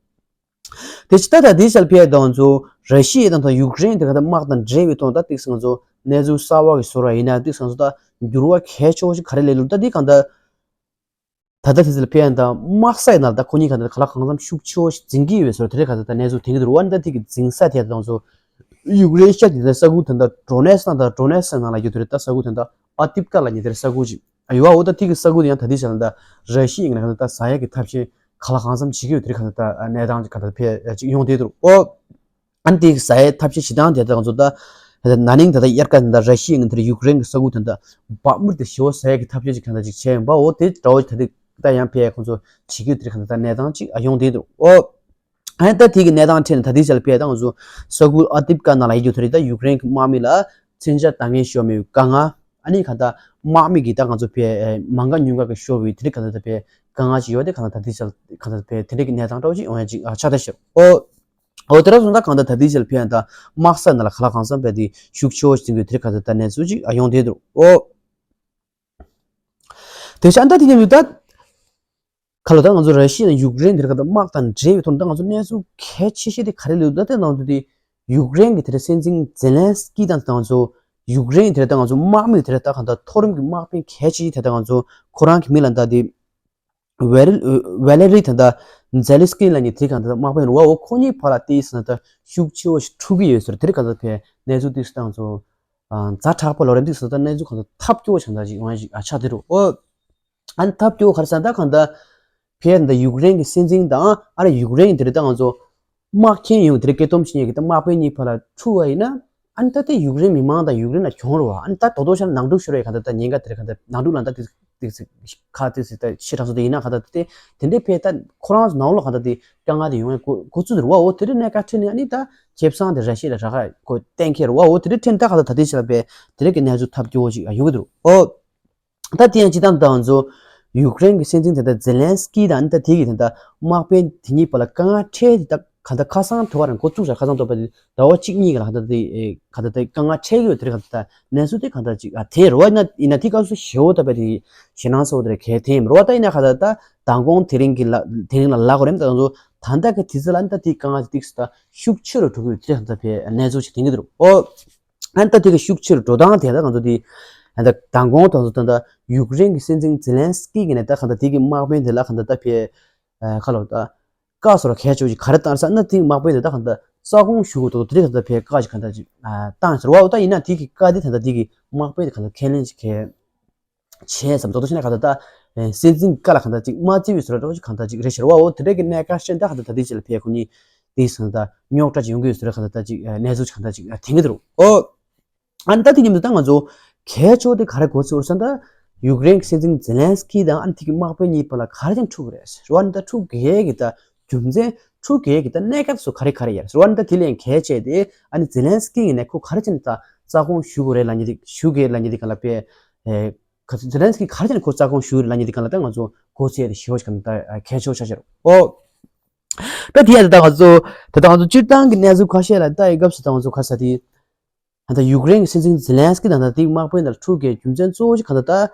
དེ་ཕྱི་ད་ལྟ་དེ་ཞལ་ཕྱེ་དང་ཚོ་ར་ཤི་ཡ་དང་དང་ཡུཀ་རེན་དེ་ག་ད་དམག་དང་འབྲེལ་བའི་ཐོག་ད་ཏིག་སང་ཚོ་གནས་ཚུལ་གསར་བ་གི་བཟོ་ར་ཡིན་ན་ཏིག་སང་ཚོ་ད་འགྱུར་བ་གལ་ཆེ་བོ་ཞིག་ག་རེ་སླེབས་ལུགས་ད་དེ་གང་ད་ད་ལྟ་དེ་ཞལ་ཕྱེ་དང་དམག་ས་ཡི་ནང་ད་ཁོ་གཉིས་གང་ད་ག་ལ་གང་འཚམ་ཤུགས་ཆེ་བོ་ཞིག་འཛིང་གི་ཡོད་བཟོ་ར་དེ་རེད་ག་ད་ད་གནས་ཚུལ་དེང་གི་འདུག་རུ་བ་ད་དེ་གི་འཛིང་ས་དེ་དང་ཚོ་ཡུཀ་རེན་ཤ་དེ་ད་ས་ཁུལ་དེ་ད་ཌོ་ནེ་སི་དང་ད་ཌོ་ནེ་སི་ནང་ལ་ཡོད་དེ་རེད་ད་ས་ཁུལ་དེ་ད་ཨ་ཏིབ་ཀ་ལ་ཉེ་དེ་རེད་ས་ཁུལ་ཅིག་ཨ་ཡོད་བ། འོ་ད་དེ་གི་ས་ཁུལ་དེ་ཡང་ད་དེ་ཞལ་ད་ར་ཤི་ཡ་ཡིན་ན་ག་ད་ད་ཟ་ཡ་གི་ཐབས་ཤེས་ག་ལ་གང་འཚམ་བྱེད་ཀྱི་ཡོད་དེ་རིགས་ག་ད་ད་གནས་སྟངས་ཀྱི་ག་ད་ཕེ་ཅིག་ཡོང་བསྡད་འདུག་ཨོ། ཨ་ནི་དེ་ཟ་ཡའི་ཐབས་ཤེས་བྱེད་སྟངས་དེ་ད་ང་ཚོ་ད་ན་ནིང་ད་ལྟ་དབྱར་ཁ་ད་ར་ཤི་ཡ་ངན་དེར་ཡུཀ་རེན་གྱི་ས་ཁུལ་དེ་ད་བག་མུར་དེ་ཞི་བ་ཟ་ཡ་གི་ཐབས་ཤེས་ཅིག་ག་ད་ཅིག་བྱས་ཡོང་པ། འོ་དེ་འདྲ་བོ་ད་དེ་ད་ཡང་ཕེ་ཁོང་ཚོ་བྱེད་ཀྱི་ཡོད་དེ་རིགས་ག་ད་ད་གནས་སྟངས་ཅིག་ཨ་ཡོང་བསྡད་འདུག་ཨོ། ཨ་ནི་ད་དེ་གི་གནས་སྟངས་ཁྲིད་ནས་ད་དེ་ཞལ་ཕེ་ད་ང་ཚོ་ས་ཁུལ་ཨ་ཏིབ་ཀ་ནང་ལ་ཡིན་རྒྱུ་དེ་རིགས་ད་ཡུཀ་རེན་གྱི་དམག་མི་ལ་མཚོན་ཆ་ད་ངན་ཤོར་མེད་དཀའ་ངལ། ཨ་ནི་ག་ད་དམག་མི་གི་ད་ང་ཚོ་ཕེ་མང་ག་ཉུང་ག་གི་ཤོར་བའི་དེ་རིགས་ག་ད་ད་ཕེ་དཀའ་ངལ་ཅིག་ཡོད་དེ་ག་ད་ད་དེ་ཞལ་ག་ད་ཕེ་དེ་རིགས་གི་གནས་སྟངས་འདྲ་བོ་ཅིག་ཡོང་ཡ་ཅིག་ཨ་ཆགས་ད་ཤག་ཨོ། འོ་དེ་ར་སོང་ད་གང་ལྟར་ད་ལྟའི་ཞལ་ཕེ་ཡང་ད་དམག་ས་ནང་ལ་ག་ལ་གང་འཚམ་བས་དེ་ཤུགས་ཆེ་བོ་ཞིག་འཛིན་དགོས་དེ་རིགས་ག་ད་ད་གནས་ཚུལ་ཅིག་ཨ་ཡོང་བསྡད་འདུག་ཨོ། དེ་ཤ་ད་དེ་ཉིན་ལུས་ད་ཁ་ལོ་ད་ང་ཚོ་ར་ཤི་ཡ་དང་ཡུཀ་རེན་དེ་རིགས་ག་ད་དམག་དང་འབྲེལ་བའི་ཐོག་ནས་ད་ང་ཚོ་གནས་ཚུལ་གལ་ཆེ་ཤོས་དེ་ག་རེ་ལུས་ད་དེ་ནང་དུ་དེ་ཡུཀ་རེན་གྱི་དེ་རིགས་སྲིད་འཛིན་ཛེ་ལན་སི་ཀི་དང་ད་ང་ཚོ་ཡུཀ་རེན་དེ་རིགས་ད་ང་ཚོ་དམག་མི་དེ་རིགས་ད་གང་ལྟར་མཐོ་རིམ་གྱི་དམག་དཔོན་གལ་ཆེ་ཤོས་དེ་ད་ང་ཚོ་ཁོ་རང་གི་མི་ལ་ད་དེ། ཝེ་རི་ཝེ་ལེ་རི་ད་ད་ཛེ་ལི་སི་ཀི་ལ་ནི་དེ་གང་ད་དམག་དཔོན་རུ་བ་འོ་ཁོ་གཉིས་བར་ལ་དེའི་ས་ན་ད་ཤུགས་ཆེ་བོ་ཞིག་འཁྲུག་གི་ཡོད་ཟེར་དེ་རིགས་གང་ད་ཕེ་གནས་ཚུལ་དེ་སྟངས་ཚོ་ཛ་དྲག་པོ་ལོ་རེ་འདུག་ས་ད་གནས་ཚུལ་གང་ད་ཐབས་སྐྱོ་བ་ཆང་ད་ཅིག་ཡོང་ཞིག་ཨ་ཆགས་དེ་རུ་འོ། ཨ་ནི་ཐབས་སྐྱོ་བ་ག་རེ་ས་ད་གང་ད་ཕེ་ད་ཡུཀ་རེན་གྱི་སྲིད་འཛིན་དང་ཨ་ར་ཡུཀ་རེན་གྱི་དེ་རིགས་ད་ང་ཚོ་དམག་ཆེན་ཡོང་དེ་རིགས་སྐད་སྟོབས་ཆེན་ཡོད་གི་ད་དམག་དཔོན་གཉིས་བར་ལ་འཁྲུག་བ་ཡིན་ན། ཨ་ནི་ད་དེ་ཡུཀ་རེན་མི་མང་དང་ཡུཀ་རེན་ལ་གྱོང་རེད་བ། ཨ་ནི་ད་དོ་དོ་ཤར་ནང་འཁྲུག་ཤོར་བའི་གང་ལྟར་ད་ཉེན་ཁ་དེ་རེད། གང་ལྟར་ནང་འཁྲུག་ལ་ད་དེ་དེ་ཁ་དེ་ད་ཤི་གྲངས་སུ་དེ་ཡིན་ན་གང་ལྟར་དེ་དེ་འདྲའི་ཕེ་ད་ཁོ་རང་ནང་ལོགས་གང་ལྟར་དེ་དཀའ་ངལ་དེ་ཡོང་ཡ་འགོ་འགོ་ཚུགས་དེ་རེད་བ། འོ་དེ་འདྲའི་གནད་འགག་འཕྲད་ནས་ཨ་ནི་ད་ཁེ་བཟང་དེ་ར་ཤི་ཡ་ལ་རག་ག་ཁོ་གཏན་འཁེལ་རེད་བ། འོ་དེ་འདྲའི་འཕྲད་ནས་ད་གང་ལྟར་ད་དེ་ཆེ་ལ་ཕེ་དེ་འདྲའི་གི་གནས་ཚུལ་ཐབས་སྐྱོ་བོ་ཞིག་ཡོང་གི་འདུག་འོ། ད་དེ་ཡང་སྤྱི་བཏང་ད་ང་ཚོ་ཡུཀ་རེན་གྱི་སྲིད་འཛིན་དེ་ད་ཛེ་ལན་སི་ཀི་དང་ད་དེ་གི་དེ་ད་དམག་དཔོན་དེ་གཉིས་བར་ལ་དཀའ་ངལ་འཕྲད་དེ་ད་ག་ད་ཁ་སང་ཐོ་བ་རང་འགོ་བཙུགས་ཤག་ཁ་སང་ཐོ་བ་དེ་ཟླ་བ་གཅིག་གཉིས་ག་ལ་ག་ད་དེ་ག་ད་དེ་དཀའ་ངལ་འཕྲད་ཀྱི་ཡོད་དེ་རེད། ག་ད་གནས་ཚུལ་དེ་ག་ད་ཅིག་ཨ་དེ་རེད་བ། ཡིན་ན་ཡིན་ན་དེ་སྐབས་སུ་ཞེ་བོ་ད་བས་དེ་ཞེད་སྣང་ཚ་བོ་དེ་རེད། གལ་དེ་ཡིན་རེད་བ། ད་ཡིན་ན་ག་ད་ད་མདང་དགོང་དེ་རིང་གི་ལ་དེ་རིང་ལ་ལ་གོ་རེམ་ད་ང་ཚོ་ད་ལྟ་གི་དུས་ཚོད་ལ་ད་དེ་དཀའ་ངལ་དེ་ཏིག་སི་ད་ཤུགས་ཆེ་རུ་འགྲོ་གི་ཡོད་དེ་རེད། ག་ད་བས་གནས་ཚུལ་ཅིག་དེང་གི་འདུག་འོ། ཨ་ནི་ད་དེ་གི་ཤུགས་ཆེ་རུ་འགྲོ་སྟངས་དེ་ད་ང་ཚོ་དེ་ཨ་ད་མདང་དགོང་དང་ཚོ་ད་ད་ཡུཀ་རེན་གྱི་སྲིད་འཛིན་ཛེ་ལན་སི་ཀི་གི་ནས་ད་གང་ལྟར་དེ་གི་དམག་དཔོན་དེ་ལ་གང་ལྟར་ད་ཕེ་ཁ་ལོ་ད་བཀའ་སོགས་ལ་གལ་ཆེ་བ་ཞིག་ག་རེ་བཏང་ས་ན་དེ་གི་དམག་དཔོན་དེ་ད་གང་ལྟར་རྩ་དགོངས་ཞུ་དགོས་འདུག་དེ་གང་ལྟར་ཕེ་བཀའ་ཞིག་གང་ལྟར་ཅིག་བཏང་ཟེར་བ། འོ་ད་ཡིན་ན་དེ་གི་བཀའ་དེ་ད་ད་དེ་གི་དམག་དཔོན་དེ་གང་ལྟར་ཁས་ལེན་ཅིག་གལ་བྱས་ཙམ་ཏོག་ཏོ་བྱས་ན་གང་ལྟར་ད་སྲིད་འཛིན་བཀའ་ལ་གང་ལྟར་ཅིག་མ་བརྩི་བའི་བཟོ་འདྲ་ཅིག་གང་ལྟར་ཅིག་རེད་ཟེར་བ། འོ་དེ་འདྲ་གི་གནད་འགག་ཤེས་ད་གང་ལྟར་ད་དེ་ཅིག་ལ་ཕེ་ཁོ་གཉིས་དེ་སོང་ད་རྙོག་དྲ་ཅིག་ཡོང་གི་ཡོད་ཟེར་གང་ལྟར་ད་ཅིག་གནས་ཚུལ་ཅིག་གང་ལྟར་ཅིག་དེང་གི་འདུག་འོ། ཨ་ནི་ད་དེ་མཉམ་དུ་ད་ང་ཚོ་གལ་ཆེ་བ་དེ་ག་རེ་གོ་ཚོད་རེད་ཟེར་ན། ད་ཡུཀ་རེན་གྱི་སྲིད་འཛིན་ཛེ་ལན་སི་ཀི་དང་ཨ་ནི་དེ་གི་དམག་དཔོན་གཉིས་བར་ལ་ག་རེ་ཅན་འཁྲུག་གི་རེད་ཟེར་བ་ནི། ད་འཁྲུག་གི་ཡས་ཀྱི་ད་རྒྱུ་མཚན་འཁྲུག་གི་ཡས་ཀྱི་ད་གནད་འགག་སུ་ག་རེ་ག་རེ་ཡོད་ཟེར་བ་ནི། ད་དེ་ལས་གལ་ཆེ་དེ་ཨ་ནི་ཛེ་ལན་སི་ཀི་ཡིན་ནས་ཁོ་ག་རེ་ཅན་ད་རྩ་དགོངས་ཞུ་དགོས་རེད་ལབ་མཁན་དེ་ཞུ་གི་ལབ་མཁན་དེ་ག་ལ་པས། ཨེ། ག་ཚོད་ཛེ་ལན་སི་ཀི་ག་རེ་ཅན་ཁོ་རྩ་དགོངས་ཞུ་གི་རེད་ལབ་མཁན་དེ་ག་ལ་ད་ང་ཚོ་གོ་ཚད་དེ་ཞེ་བོ་ཞིག་ག་ད་གལ་ཆེ་བོ་ཆགས་ཆགས་རེད། ཨོ། ད་དེ་ཡང་ད་ང་ཚོ་ད་ང་ཚོ་སྤྱིར་བཏང་གི་གནས་ཚུལ་ཁ་ཤས་ལ་ལྟ་ཡི་སྐབས་སུ་ད་ང་ཚོ་ག་ས་དེ། ད་ཡུཀ་རེན་གྱི་སྲིད་འཛིན་ཛེ་ལན་སི་ཀི་དང་ད་དེའི་དམག་དཔོན་དང་འཁྲུག་གི་རྒྱུ་མཚན་གཙོ་བོ་ཞིག་ག་ད་ད།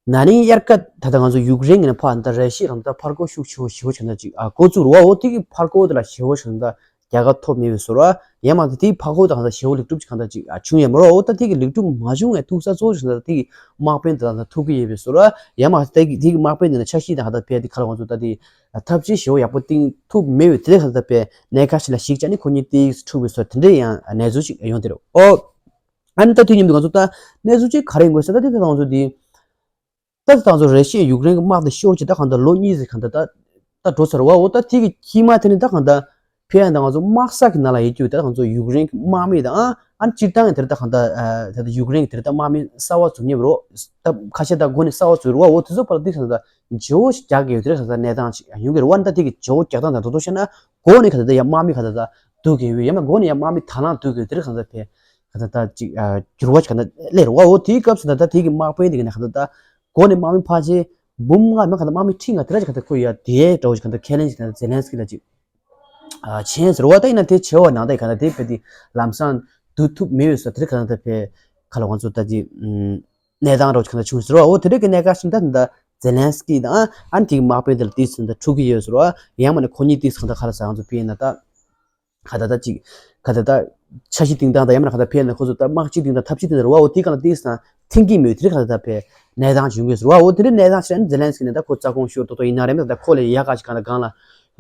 ན་ནིང་དབྱར་ཁ་ད་ད་ང་ཚོ་ཡུཀ་རེན་གྱི་ནས་ཕར་ད་ར་ཤི་ཡ་རང་ད་ཕར་རྒོལ་ཤུགས་ཆེ་བོ་ཞེ་བོ་ཞིག་ད་ཅིག་ཨ་འགོ་བཙུགས་རུ་བ། འོ་དེ་གི་ཕར་རྒོལ་དེ་ལ་ཞེ་བོ་ཞིག་ད་རྒྱལ་ཁ་ཐོབ་མེད་པའི་བཟོ་འདྲ། ཡང་མ་ད་དེའི་ཕར་རྒོལ་དེ་ག་ད་ཞེ་བོ་ལེགས་གྲུབ་ཅིག་ག་ད་ཅིག་ཨ་བྱུང་ཡོད་མ་རེད། འོ་ད་དེ་གི་ལེགས་གྲུབ་མ་བྱུང་བའི་ཐུག་ས་གཙོ་བོ་ཞིག་ད་དེ་གི་དམག་དཔོན་དེ་ད་ཐུག་གི་ཡོད་པའི་བཟོ་འདྲ། ཡང་མ་ད་དེ་གི་དེ་གི་དམག་དཔོན་དེ་ན་འཆར་གཞི་ད་ག་ད་ཕེ་དེ་ག་ལ་ང་ཚོ་ད་དེ། ཐབས་ཇུས་ཞེ་བོ་ཡག་པོ་བཏིང་ཐུབ་མེད་པའི་དེ་ག་ད་པས་གནད་འགག་ཞིག་ལ་གཞིགས་བྱས་ནས་ཁོ་གཉིས་ཏིག་འཁྲུག་པའི་བཟོ་དེ་འདྲ་ཡང་གནས་ཚུལ་ཞིག་ཡོང་དེ་རེད། ཨོ། ཨ་ནི་ད་དུས་མཉམ་དུ་ང་ཚོ་ད་གནས་ཚུལ་ཅིག་ག་རེ་ཡིན་དགོས་ཟེར་ན། ད་དེ་ད་ང་ཚོ་དེ་ད་ད་ང་ཚོ་ར་ཤི་ཡ་ཡུཀ་རེན་གྱི་དམག་དེ་ཤོར་ཅིག་ད་གང་ལྟར་ལོ་གཉིས་ཟིན་གང་ལྟར་ད་ད་འགྲོ་ཚར་བ། འོ་ད་དེ་གི་དཀྱིལ་མ་དེ་ནི་ད་གང་ལྟར་ཕེ་ཡང་ད་ང་ཚོ་དམག་ས་གི་ནང་ལ་ཡིན་རྒྱུ་ད་ང་ཚོ་ཡུཀ་རེན་གྱི་དམག་མི་དང་ཨ་ནི་སྤྱིར་བཏང་གི་དེར་ད་གང་ལྟར་ད་ད་ཡུཀ་རེན་གྱི་དེར་ད་དམག་མི་གསར་བ་འཛུགས་མཁན་རོ། ད་ཁ་ཤས་ད་འགོ་ནས་གསར་བ་འཛུགས་རོ། འོ་དེ་ཚོ་བར་ལ་དེ་གང་ལྟར། བརྗེ་བོ་ཞིག་རྒྱག་གི་ཡོད་དེ་རེད་ག་ད་གནས་སྟངས་ཤིག་ཡོང་གི་རེད་བ། ད་དེ་གི་བརྗེ་བོ་རྒྱག་སྟངས་དང་འགྲོ་འདུག་བཤད་ན། འགོ་ནས་ག་ད་ད་ཡ་དམག་མི་ག་ད་ད་སྡུག་གི་ཡོད། ཡ་མ་འགོ་ནས་ཡ་དམག་མི་ད་ལང་སྡུག་གི་ཡོད་དེ་རེད་ག་ད་ད་ཕེ་ག་ད་ད་ཅིག་འགྱུར་བ་ཞིག་ག་ད་སླེབས་རེད་བ། འོ་དེའི་སྐབས་སུ་ད་ད་དེ་གི་དམག་དཔོན་དེ་གི་ནས་ག་ད་ད་འགོ་ནས་དམག་མི་ཕལ་ཆེར་འབུམ་ལྔ་མ་ག་ད་དམག་མི་ཁྲི་ལྔ་དེ་ར་ཅིག་ག་ད་ཁོ་ཡ་དེ་འདྲ་བོ་ཞིག་ག་ད་ཁས་ལེན་ཞིག་ད་ཛེ་ལན་སི་ཀི་ལ་ཅིག་བྱས་ཟེར་བ། ད་ཡིན་ན་དེ་བྱས་བ་ནང་ད་ཡི་ག་ད་དེ་ཕེ་དེ་ལམ་སང་སྡུག་ཐུབ་མེད་ཡོད་ས་དེ་རེད་ག་ད་ད་ཕེ་ག་ལ་ང་ཚོ་ད་ཅིག་གནས་སྟངས་རོགས་ཀྱི་གང་ལྟར་བྱུང་ཟེར་བ། འོ་དེ་འདྲ་གི་གནད་འགག་ཞིག་ད་ད་ཛེ་ལན་སི་ཀི་དང་ཨ་ནི་དེ་གི་དམག་དཔོན་དེ་ལ་དེ་ཚོ་ད་འཁྲུག་གི་ཡོད་ཟེར་བ། ཡང་མིན་ན་ཁོ་གཉིས་དེ་ཚོ་ད་ག་རེ་ཟེར་ང་ཚོ་ཕེ་ན་ད་ག་ད་ད་ཅིག་ག་ད་ད་འཆར་གཞི་བཏིང་སྟངས་དང་ཡང་མིན་ན་ག་ད་ཕེ་ན་ཁོ་ཚོ་ད་དམག་སྤྱི་བཏིང་སྟངས་ཐབས་ཇུས་བཏིང་སྟངས་རེད་བ། འོ་དེ་ག་ལ་དེ་ཚོ་ད་མཐུན་གྱི་མེད་དེ་ག་ད་ད་ཕེ་གནས་སྟངས་བྱུང་གི་ཟེར་བ། འོ་དེ་འདྲ་གནས་སྟངས་ཞིག་ཨ་ནི་ཛེ་ལན་སི་ཀི་ནས་ད་ཁོ་རྩ་དགོངས་ཞུ་འདོད་འདོད་ཡིན་ན་རེད་མིན་ད་ཁོ་ལ་ཡག་ག་ཞིག་ག་ད་གང་ལ་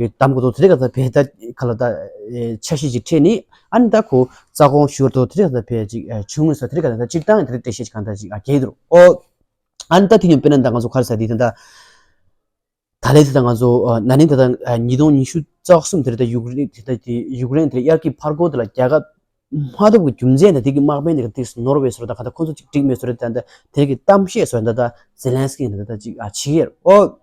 ཡོད་གདམ་གི་འདུག་དེ་འདྲ་ག་ད་ཕེ་ད་ག་ལ་ད་འཆར་གཞི་ཅིག་ཁྲིད་ནི་ཨ་ནི་ད་ཁོ་རྩ་དགོངས་ཞུ་འདོད་འདོད་དེ་འདྲ་ག་ད་ཕེ་ཅིག་བྱུང་ངེས་ས་དེ་འདྲ་ག་ད་ད་སྤྱིར་བཏང་གི་དེ་འདྲ་འགྲེལ་བཤད་ཅིག་ག་ད་ཅིག་ཨ་གལ་འདུག་ཨོ། ཨ་ནི་ད་དེ་ཡང་དཔེར་ན་ད་ང་ཚོ་ག་རེ་ཟེར་དེ་ད་ད་ད་ལན་དེ་ད་ང་ཚོ་ཨ་ན་ནིང་ད་ད་ཨ་ཉིས་སྟོང་ཉི་ཤུ་རྩ་གསུམ་དེར་ད་ཡུཀ་རེན་དེ་ད་དེ་ཡུཀ་རེན་དེར་དབྱར་ཁའི་ཕར་རྒོལ་དེ་ལ་རྒྱལ་ཁ་མ་ཐོབ་ཀྱི་རྒྱུ་མཚན་ད་དེ་གི་དམག་དཔོན་དེ་ག་དེ་ནོར་བས་ཟེར་ད་ག་ད་ཁོ་ཚོ་ཅིག་འགྲིག་མེད་ཟེར་ད་ད་དེ་གི་གཏམ་བཤད་ཟེར་ད་ད་ཛེ་ལན་སི་ཀི་ད་ད་ད་ཅིག་ཨ་བྱེད་ཀྱི་ཡོད། ཨོ།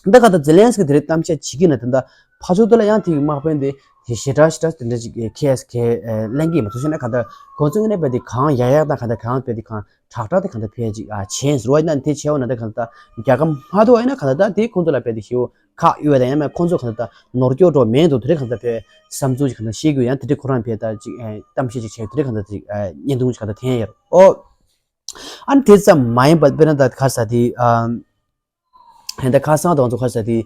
ད་ག་ད་ཛེ་ལན་སི་ཀི་དེ་རིང་གཏམ་བཤད་བྱེད་ཀྱི་ན་ད་ད་ཕར་ཕྱོགས་དེ་ལ་ཡང་དེ་གི་དམག་དཔོན་དེ་དེ་ཞེ་དྲག་ཞེ་དྲག་དེ་འདྲ་ཅིག་ཁེ་ཨེས་ཁེ་ལེན་གྱི་མ་ཐུབ་ཤེ་ན་ག་ད་ཁོ་ཚོ་ངོས་ནས་བས་དེ་གང་ཡག་ཡག་དང་ག་ད་གང་བས་དེ་གང་དྲག་དྲག་དེ་གང་ལྟར་ཕལ་ཅིག་ཨ་བྱས་ཟེར་བ་ཡིན་ན་དེ་བྱས་པ་ན་དེ་གང་ལྟར་རྒྱལ་ཁ་མ་ཐོབ་པ་ཡིན་ན་གང་ལྟར་དེ་ཁོང་ཚོ་ལ་ཕལ་དེ་ཞེ་པོ་ཁག་ཡོད་པ་དང་ཡང་མིན་ཁོང་ཚོ་གང་ལྟར་ནོར་སྐྱོ་འགྲོ་མེད་འདུག་དེ་རེད། གང་ལྟར་ཕལ་བསམ་ཚུལ་ཅིག་གང་ལྟར་བཤད་དགོས་ཡང་དེ་འདྲའི་ཁོ་རང་ཕལ་ལྟར་ཅིག་གཏམ་བཤད་ཅིག་བྱས་དེ་རེད། གང་ལྟར་ཅིག་བརྙན་ཐུང་ཅིག་གང་ལྟར་འཐེན་ཡོད་རེད། ཨོ། ཨ་ནི་དེ་ཙམ་མ་ཡིན་པར་དཔེར་ན་ད་ག་ས་དེ་ཨ། ཧན་ད་ཁ་སང་དང་ཚོ་ཁ་ས་དེ་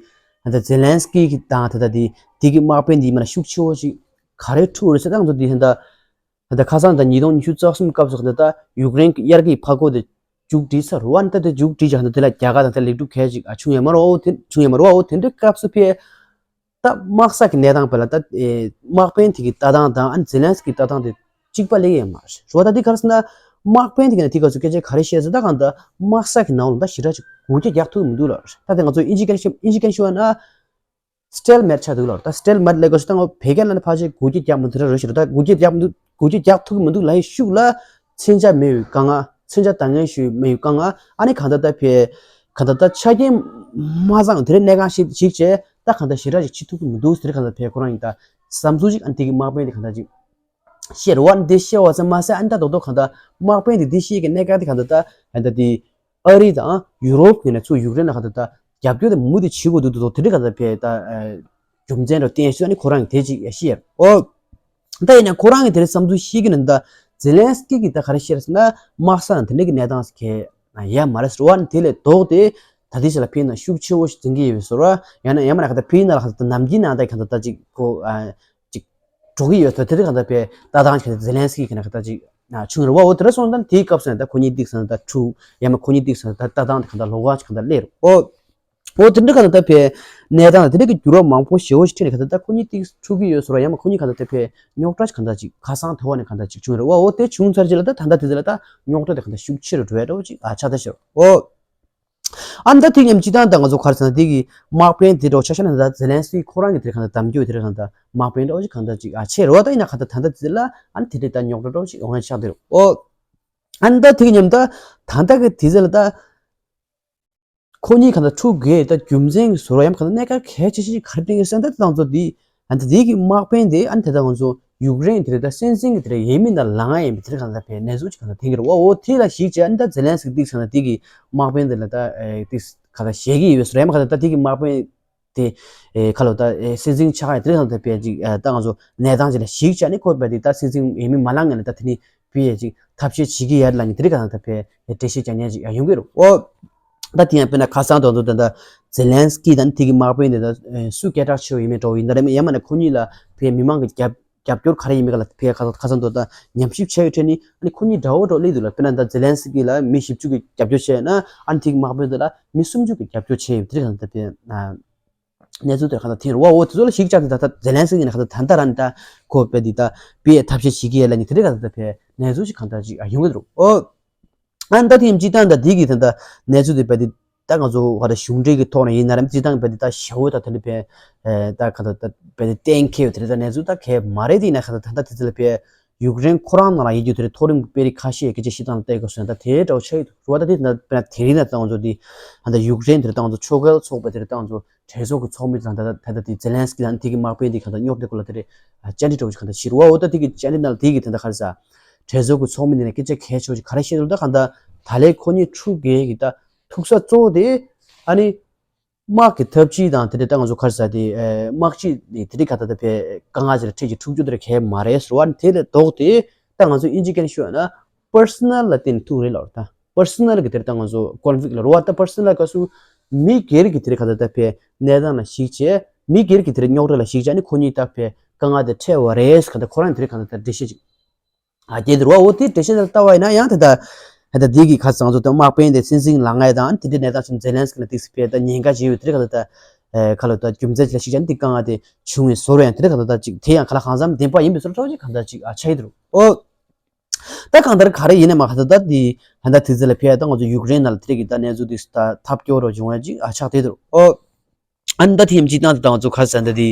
ཧན་ད་ཛེ་ལན་སི་ཀི་གི་དང་ད་ད་དེ་དེ་གི་དམག་དཔོན་དེ་མ་ན་ཤུགས་ཆེ་བོ་ཞིག་ག་རེ་འཁྲུག་རེད་ཟེར་ད་ང་ཚོ་དེ་ཧན་ད་ཧན་ད་ཁ་སང་ད་ཉིས་སྟོང་ཉི་ཤུ་རྩ་གསུམ་སྐབས་སུ་ཧན་ད་ད་ཡུཀ་རེན་གྱི་དབྱར་ཁའི་ཕར་རྒོལ་དེ་མཇུག་སྒྲིལ་ཚར་རུ་ཨ་ནི་ད་དེ་མཇུག་སྒྲིལ་ཅིག་ཧན་ད་དེ་ལ་རྒྱལ་ཁ་དང་དེ་ལེགས་གྲུབ་གལ་ཅིག་ཨ་བྱུང་ཡོད་མ་རེད། འོ་དེ་བྱུང་ཡོད་མ་རེད། འོ་དེ་འདྲའི་སྐབས་སུ་ཕེ་ད་དམག་ས་གི་གནས་སྟངས་བས་ལ་ད་ཨེ་དམག་དཔོན་དེ་གི་ལྟ་སྟངས་དང་ཨ་ནི་ཛེ་ལན་སི་ཀི་ལྟ་སྟངས་དེ་གཅིག་པ་ལས་ཡོད་མ་རེད། རོ་ད་དེ་ག་རེ་ཟེར་ན་དམག་དཔོན་དེ་གི་ནས་དེ་ག་ཚོད་སྐད་ཆ་ག་རེ་བཤད་ཟེར་ད་གང་ལྟར་དམག་ས་གི་ནང་ལ་ད་ཞེ་དྲག་ཅིག་གུག་རྒྱག་རྒྱག་ཐུབ་མི་འདུག་ལ། ད་དེ་ང་ཚོ་ཨིན་ཇི་སྐད་ཤོད་ཨིན་ཇི་སྐད་ཤོད་ན་ སི་ཊེལ་མེཊ་ཆགས་འདུག་ལབ་རེད། ད་སི་ཊེལ་མེཊ་ལབ་དགོས་ཞེ་དྲག་བོད་སྐད་ནང་ནས་ཕལ་ཆེར་འགུལ་སྐྱོད་རྒྱག་མི་ཐུབ་ར་རེད་ཤག་རེད། ད་འགུལ་སྐྱོད་རྒྱག་མི་འདུག་འགུལ་སྐྱོད་རྒྱག་ཐུབ་ཀྱི་མི་འདུག་ལབ་ཡའི་ཤུགས་ལ་མཚོན་ཆ་མེད་པའི་དཀའ་ངལ། མཚོན་ཆ་འདང་ངེས་ཤོས་མེད་པའི་དཀའ་ངལ། ཨ་ནི་གང་ལྟར་ད་ཕེ་གང་ལྟར་ད་ཆ་རྐྱེན་མ་ཚང་དེ་རིང་གནས་སྟངས་ཤིག་ཞིག་བྱས། ད་གང་ལྟར་ཞེ་དྲག་ཅིག་བྱེད་ཐུབ་ཀྱི་མི་འདུག་ཟེར། གང་ལྟར་ཕེ་ཁོ་རང་ཡིན་ད་བསམ་ཚུལ་ཅིག་ཨ་ནི་དེ་གི་དམག་དཔོན་དེ་གང་ལྟར་ཅིག་བཤད་རེད་བ། འདི་བཤད་བ་ཙམ་མ་ཟད་ཨ་ནི་ད་རྡོག་རྡོག་གང་ལྟར་དམག་དཔོན་དེ་འདི་བཤད་ཀྱི་གནད་འགག་དེ་གང་ལྟར་ད་ཨ་ནི་ད་དེ་ཨ་རི་དང་ཡུ་རོབ་ཀྱི་ནས་ཚུར་ཡུཀ་རེན་ལ་གང་ལྟར་ད་རྒྱབ་སྐྱོར་དེ་མུ་མཐུད་བྱེད་དགོས་འདུག་འདུག་དེ་འདྲ་གང་ལྟར་ཕེ་ད་རྒྱུ་མཚན་རུ་བསྟན་ཞུ། ཨ་ནི་ཁོ་རང་གི་དེ་ཅིག་བཤད་རེད་ཨོ། ད་ཡིན་ན་ཁོ་རང་གི་དེ་རིང་བསམ་ཚུལ་བཤད་ཀྱི་ནི་ད་ཛེ་ལན་སི་ཀི་གིས་ད་ག་རེ་བཤད་རེད་ཟེར་ན། དམག་ས་ནང་དེ་འདྲ་གི་གནས་སྟངས་གལ་ཡ་མ་རེད་ཟེར་བ། ཨ་ནི་དེ་ལས་ལྡོག་སྟེ་ད་དེ་ཞིག་ལ་ཕེ་ན་ཤུགས་ཆེ་བོ་ཞིག་འཛིན་གྱི་ཡོད་པའི་བཟོ་འདྲ། ཡང་ན་ཡང་མིན་ན་གང་ལྟར་ཕེ་ན་ལ་གང་ལྟར་ནམ་རྒྱུན་ནང་ད་གང་ལྟར་ད་ཅིག་ཁོ་ཅིག་འགྲོ་གི་ཡོད་ད། དེ་འདྲ་གང་ལྟར་ཕེ་ལྟ་སྟངས་ཅིག་གང་ལྟར་ཛེ་ལན་སི་ཀི་གི་ནས་གང་ལྟར་ཅིག་བྱུང་རེད་བ། འོ་དེ་འདྲ་སོང་ཙང་དེའི་སྐབས་སུ་ད་ཁོ་གཉིས་ཏིག་སང་ད་འཁྲུག་ཡང་མིན་ཁོ་གཉིས་ཏིག་སང་ད་ལྟ་སྟངས་དེ་གང་ལྟར་ལོགས་ཀ་ཅིག་གང་ལྟར་སླེབས་རེད་ཨོ། འོ་དེ་འདྲ་གང་ལྟར་ཕེ་གནས་སྟངས་དེ་འདྲ་གི་འགྱུར་བ་མང་པོ་ཞེ་བོ་ཞིག་འཕྲད་ནས་གང་ལྟར་ད་ཁོ་གཉིས་ཏིག་འཁྲུག་གི་ཡོད་བཟོ་འདྲ། ཡང་མིན་ཁོ་གཉིས་གང་ལྟར་ཕེ་རྙོག་དྲ་ཅིག་གང་ལྟར་ཅིག་ཁ་སང་དེ་བ་ནས་གང་ལྟར་ཅིག་བྱུང་རེད་བ། འོ་དེ་བྱུང་ཚར་རྗེས་ལ་ད་ད་ལྟ་དེ་ཚོ་ལ་ད་རྙོག་དྲ་དེ་གང་ལྟར་ཤུགས་ཆེ་རུ་འགྲོ་ཡ་འདྲ་བོ་ཅིག་ཨ་ཆགས་ད་ཤག་རེད་ཨོ། ཨ་ནི་ད་དེ་མཉམ་སྤྱི་བཏང་ད་ང་ཚོ་ག་རེ་ཟེར་ན་དེ་གི་དམག་དཔོན་དེ་འདྲ་བོ་ཆ་བཞག་ན་ད་ཛེ་ལན་སི་ཀི་ཁོ་རང་གི་དེ་གང་ལྟར་གདམ་རྒྱུ་དེ་གང་ལྟར་དམག་དཔོན་འདྲ་བོ་ཅིག་གང་ལྟར་ཅིག་ཨ་ཆགས་རེད་བ། ད་ཡིན་ན་གང་ལྟར་ད་ལྟ་དེ་ལ་ཨ་ནི་དེ་འདྲའི་ད་རྙོག་དྲ་འདྲ་བོ་ཅིག་ཡོང་ཡ་ཆགས་བསྡད་རེད་ཨོ། ཨ་ནི་ད་དེ་གི་མཉམ་ད་ད་ལྟ་གི་དེ་ཚོ་ལ་ད་ཁོ་གཉིས་གང་ལྟར་འཁྲུག་གི་ད་རྒྱུ་མཚན་གྱི་བཟོ་འདྲ་ཡང་གང་ལྟར་གནད་འགག་གལ་ཆེ་ཤོས་ག་རེ་བསྟན་གྱི་ཟེར་ན། ད་ད་ང་ཚོ་འདི་ཨ་ནི་ད་དེ་གི་དམག་དཔོན་དེ་ཨ་ནི་ད་ད་ང་ཚོ་ཡུཀ་རེན་དེ་རེད་ད་སྲིད་འཛིན་གྱི་དེ་རེད་འོས་མི་ནང་ལངས་ཡ་ཡིན་པའི་དེ་རེད་གང་ལྟར་ཕེ་གནས་ཚུལ་ཅིག་གང་ལྟར་འཐེན་གྱི་རེད་བ། འོ་དེ་ལ་གཞིགས་བྱས་ཨ་ནི་ད་ཛེ་ལན་སི་ཀི་ཏིག་ཟེར་ན་དེ་གི་དམག་དཔོན་དེ་ལ་ད་ཨེ་ཏིག་གང་ལྟར་ཞེད་ཀྱི་ཡོད་བཟོ་འདྲ། ཡང་མིན་གང་ལྟར་ད་དེ་གི་དམག་དཔོན་དེ་ཨེ་ཁ་ལོ་ད་ཨེ་སྲིད་འཛིན་ཆགས་ཡ་དེ་རེད་གང་ལྟར་ཕེ་ཅིག་ཨེ་ད་ང་ཚོ་གནས་སྟངས་ཅིག་ལ་གཞིགས་བྱས་ཨ་ནི་ཁོ་ཕེ་དེ་ད་སྲིད་འཛིན་འོས་མི་མ་ལངས་ངེས་ལ་ད་དེ་ནི་ཕེ་ཡ་ཅིག་ཐབས་ཤེས་བྱེད་ཀྱི་ཡ་ལ་ནི་དེ་རིང་གང་ལྟར་ཕེ་འགྲེལ་བཤད་རྒྱག་མཁན་ཅིག་ཡང་ཡོང་གི་རེད་ཨོ། ད་དེ་ཡང་དཔེར་ན་ཁ་སང་དང་དུ་ད་ལྟ་ཛེ་ལན་སི་ཀི་དང་དེ་གི་དམག་དཔོན་དེ་ད་སུ་སྐད་གྲགས་ཆེ་བ་ཡིན་མིན་འདྲ་བོ་ཡིན་ན་རེད། ཡང་མིན་ན་ཁོ་གཉིས་ལ་ཕེ་མི་མང་གི་རྒྱབ་རྒྱབ་སྐྱོར་ག་རེ་ཡིན་མིན་ག་ལ་ཕེ་ཁ་ཁ་སང་དུ་ད་ཉམས་ཞིབ་བྱས་ཡོད་དྲན་ནི་ཨ་ནི་ཁོ་གཉིས་འདྲ་བོ་འདྲ་བོ་སླེབས་འདུག་ལ། དཔེར་ན་ད་ཛེ་ལན་སི་ཀི་ལ་མི་བཞི་བཅུ་གི་རྒྱབ་སྐྱོར་བྱས་ན་ཨ་ནི་དེ་གི་དམག་དཔོན་དེ་ལ་མི་སུམ་ཅུ་གི་རྒྱབ་སྐྱོར་བྱས་ཡོད་དེ་རིང་གང་ལྟར་ཕེ་གནས་ཚུལ་དེར་གང་ལྟར་འཐེན་རེད་བ། འོ་དེ་ཚོ་ལ་གཞིགས་བྱས་ཏེ་ད་ལྟ་ཛེ་ལན་སི་ཀི་ནས་གང་ལྟར་ད་ལྟ་རང་ད་ཁོ་ཕེ་འདི་ད་ཕེ་ཐབས་ཤེས་བྱེད་ཀྱི་ཡོད་ལ་ནི་དེ་འདྲའི་གང་ལྟར་ཕེ་གནས་ཚུལ་ཞིག་གང་ལྟར་ཅིག་ཡོང་གི་འདུག་ཨོ། ཨ་ནི་ད་ཐེངས་སྤྱི་བཏང་ད་འདི་གི་ད་ལྟ་གནས་ཚུལ་དེ་ཕེ་འདི་ད་ང་ཚོ་ག་ད་གཞུང་འབྲེལ་གྱི་ཐོག་ནས་ཡིན་ན་རེད། སྤྱི་བཏང་ཕེ་འདི་ད་ཞེ་བོ་ད་དེ་འདྲ་ཕེ་ད་གང་ལྟར་ད་ཕེ་འདི་གཏན་འཁེལ་བ་དེ་འདྲ་ད་གནས་ཚུལ་ད་གལ་མ་རེད། དེ་ཡིན་ན་གང་ལྟར་ད་ལྟ་དེ་ཚོ་ལ་ཕེ་ཡུཀ་རེན་ཁོ་རང་ནང་ལ་ཡིན་རྒྱུ་དེ་རེད། མཐོ་རིམ་གྱི་དཔོན་རིགས་ཁ་ཤས་སྐད་ཆ་བཤད་སྟངས་ལ་བལྟས་དགོས་སོང་ད་དེ་འདྲ་བོ་ཆགས་ཡོད་འདུག་རེད་བ། ད་དེ་ད་ཕེ་དེ་རིང་ད་ད་ང་ཚོ་འདི་ད་ལྟ་ཡུཀ་རེན་དེ་རེད། ད་ང་ཚོ་ཕྱོགས་འགལ་ཚོགས་པ་དེ་རེད། ད་ང་ཚོ་གྲོས་ཚོགས་ཀྱི་ཚོགས་མི་དང་ད་ལྟ་ད་ལྟ་དེ་ཛེ་ལན་སི་ཀི་དང་དེ་གི་དམག་དཔོན་དེ་གང་ལྟར་རྙོག་དྲ་སྐོར་ལ་དེ་རེད་བཅར་འདྲི་འདྲ་བོ་ཞིག་གང་ལྟར་བྱེད་རེད་བ། འོ་ད་དེ་གི་བཅར་འདྲི་ནང་ལ་དེ་གི་དེ་འདྲ་ག་རེ་ཟ་གྲོས་ཚོགས་ཀྱི་ཚོགས་མི་དེ་ནས་སྐད་ཆ་གལ་ཆེ་བོ་ཞིག་ག་རེ་བཤད་འདུག་ད་གང་ལྟར་ད་ལན་ཁོ་གཉིས་འཁྲུག་གི་གི་ད་ཐུག་ས་གཙོ་བོ་དེ་ཨ་ནི་དམག་གི་འཐབ་ཇུས་དང་དེ་འདྲ་ད་ང་ཚོ་ག་རེ་ཟ་དེ་དམག་སྤྱི་དེ་དེ་འདྲ་ག་ད་ད་ཕེ་དཀའ་ངལ་ཅིག་ལ་འཕྲད་ཀྱི་འཁྲུག་རྒྱུ་དེ་རེད་གལ་མ་རེད་ཟེར་བ། ཨ་ནི་དེ་ལས་ལྡོག་སྟེ་ད་ང་ཚོ་དབྱིན་ཇི་སྐད་ནས་ཞུས་ན་པར་སོ་ནལ་ལ་བརྟེན་ནས་ཐུག་རེད་ལབ་རེད། ད་པར་སོ་ནལ་གི་དེར་ད་ང་ཚོ་ཀོན་ཕི་ལིག་ལབ་རེད་བ། ད་པར་སོ་ནལ་སྐབས་སུ་མི་སྒེར་གྱི་དེར་ག་ད་ད་ཕེ་གནས་སྟངས་ལ་གཞིགས་བྱས་མི་སྒེར་གྱི་དེར་རྙོག་དྲ་ལ་གཞིགས་བྱས་ནི་ཁོ་གཉིས་ད་ཕེ་དཀའ་ངལ་དེ་འཕྲད་པ་རེད་ག་ད་ཁོ་རང་དེར་ག་ད་ད་འགྲེལ་བཤད་ཅིག་ཨ་རྒྱས་འདུག་རེད་བ། འོ་དེ་འགྲེལ་བཤད་དེར་ལྟ་བ་ཡིན་ན་ཡང་དེ་ད་ད་ད་འདི་གི་ཁ་སང་ཚོ་ད་དམག་དཔོན་དེ་སྲིད་འཛིན་ལངས་ཡ་དང་དེ་འདྲའི་གནས་སྟངས་སུ་ཛེ་ལན་སི་ཀི་ལ་ཏིག་སི་ཕེ་ད་ཉེན་ཁ་བྱེད་ཡོད་དེར་ག་ད་ད་ཁ་ལོ་ད་རྒྱུ་མཚན་ཅིག་ལ་གཞིགས་བྱས་ནི་དེ་དཀའ་ངལ་དེ་བྱུང་བའི་བཟོ་འདྲ་ཡང་དེར་ག་ད་ད་ཅིག་དེ་ཡང་ག་ལ་གང་འཚམ་བདེན་པ་ཡིན་པའི་བཟོ་འདྲ་ཅིག་ག་ད་ཅིག་ཨ་ཆགས་ཡོད་འདུག་རེད་བ། ད་གང་ལྟར་ག་རེ་ཡིན་ན་མ་ག་ད་ད་འདི་ད་ད་དེ་ཚོ་ལ་ཕེ་ད་ང་ཚོ་ཡུཀ་རེན་ནང་ལ་དེ་རིགས་ཀྱི་ད་གནས་ཚུལ་དེ་ད་ཐབས་སྐྱོ་རུ་བྱུང་བ་ཅིག་ཨ་ཆགས་བསྡད་འདུག་ཨོ། ཨ་ནི་ད་ཐེངས་སྤྱི་བཏང་དུ་ད་ང་ཚོ་ག་རེ་ཟེར་ད་དེ་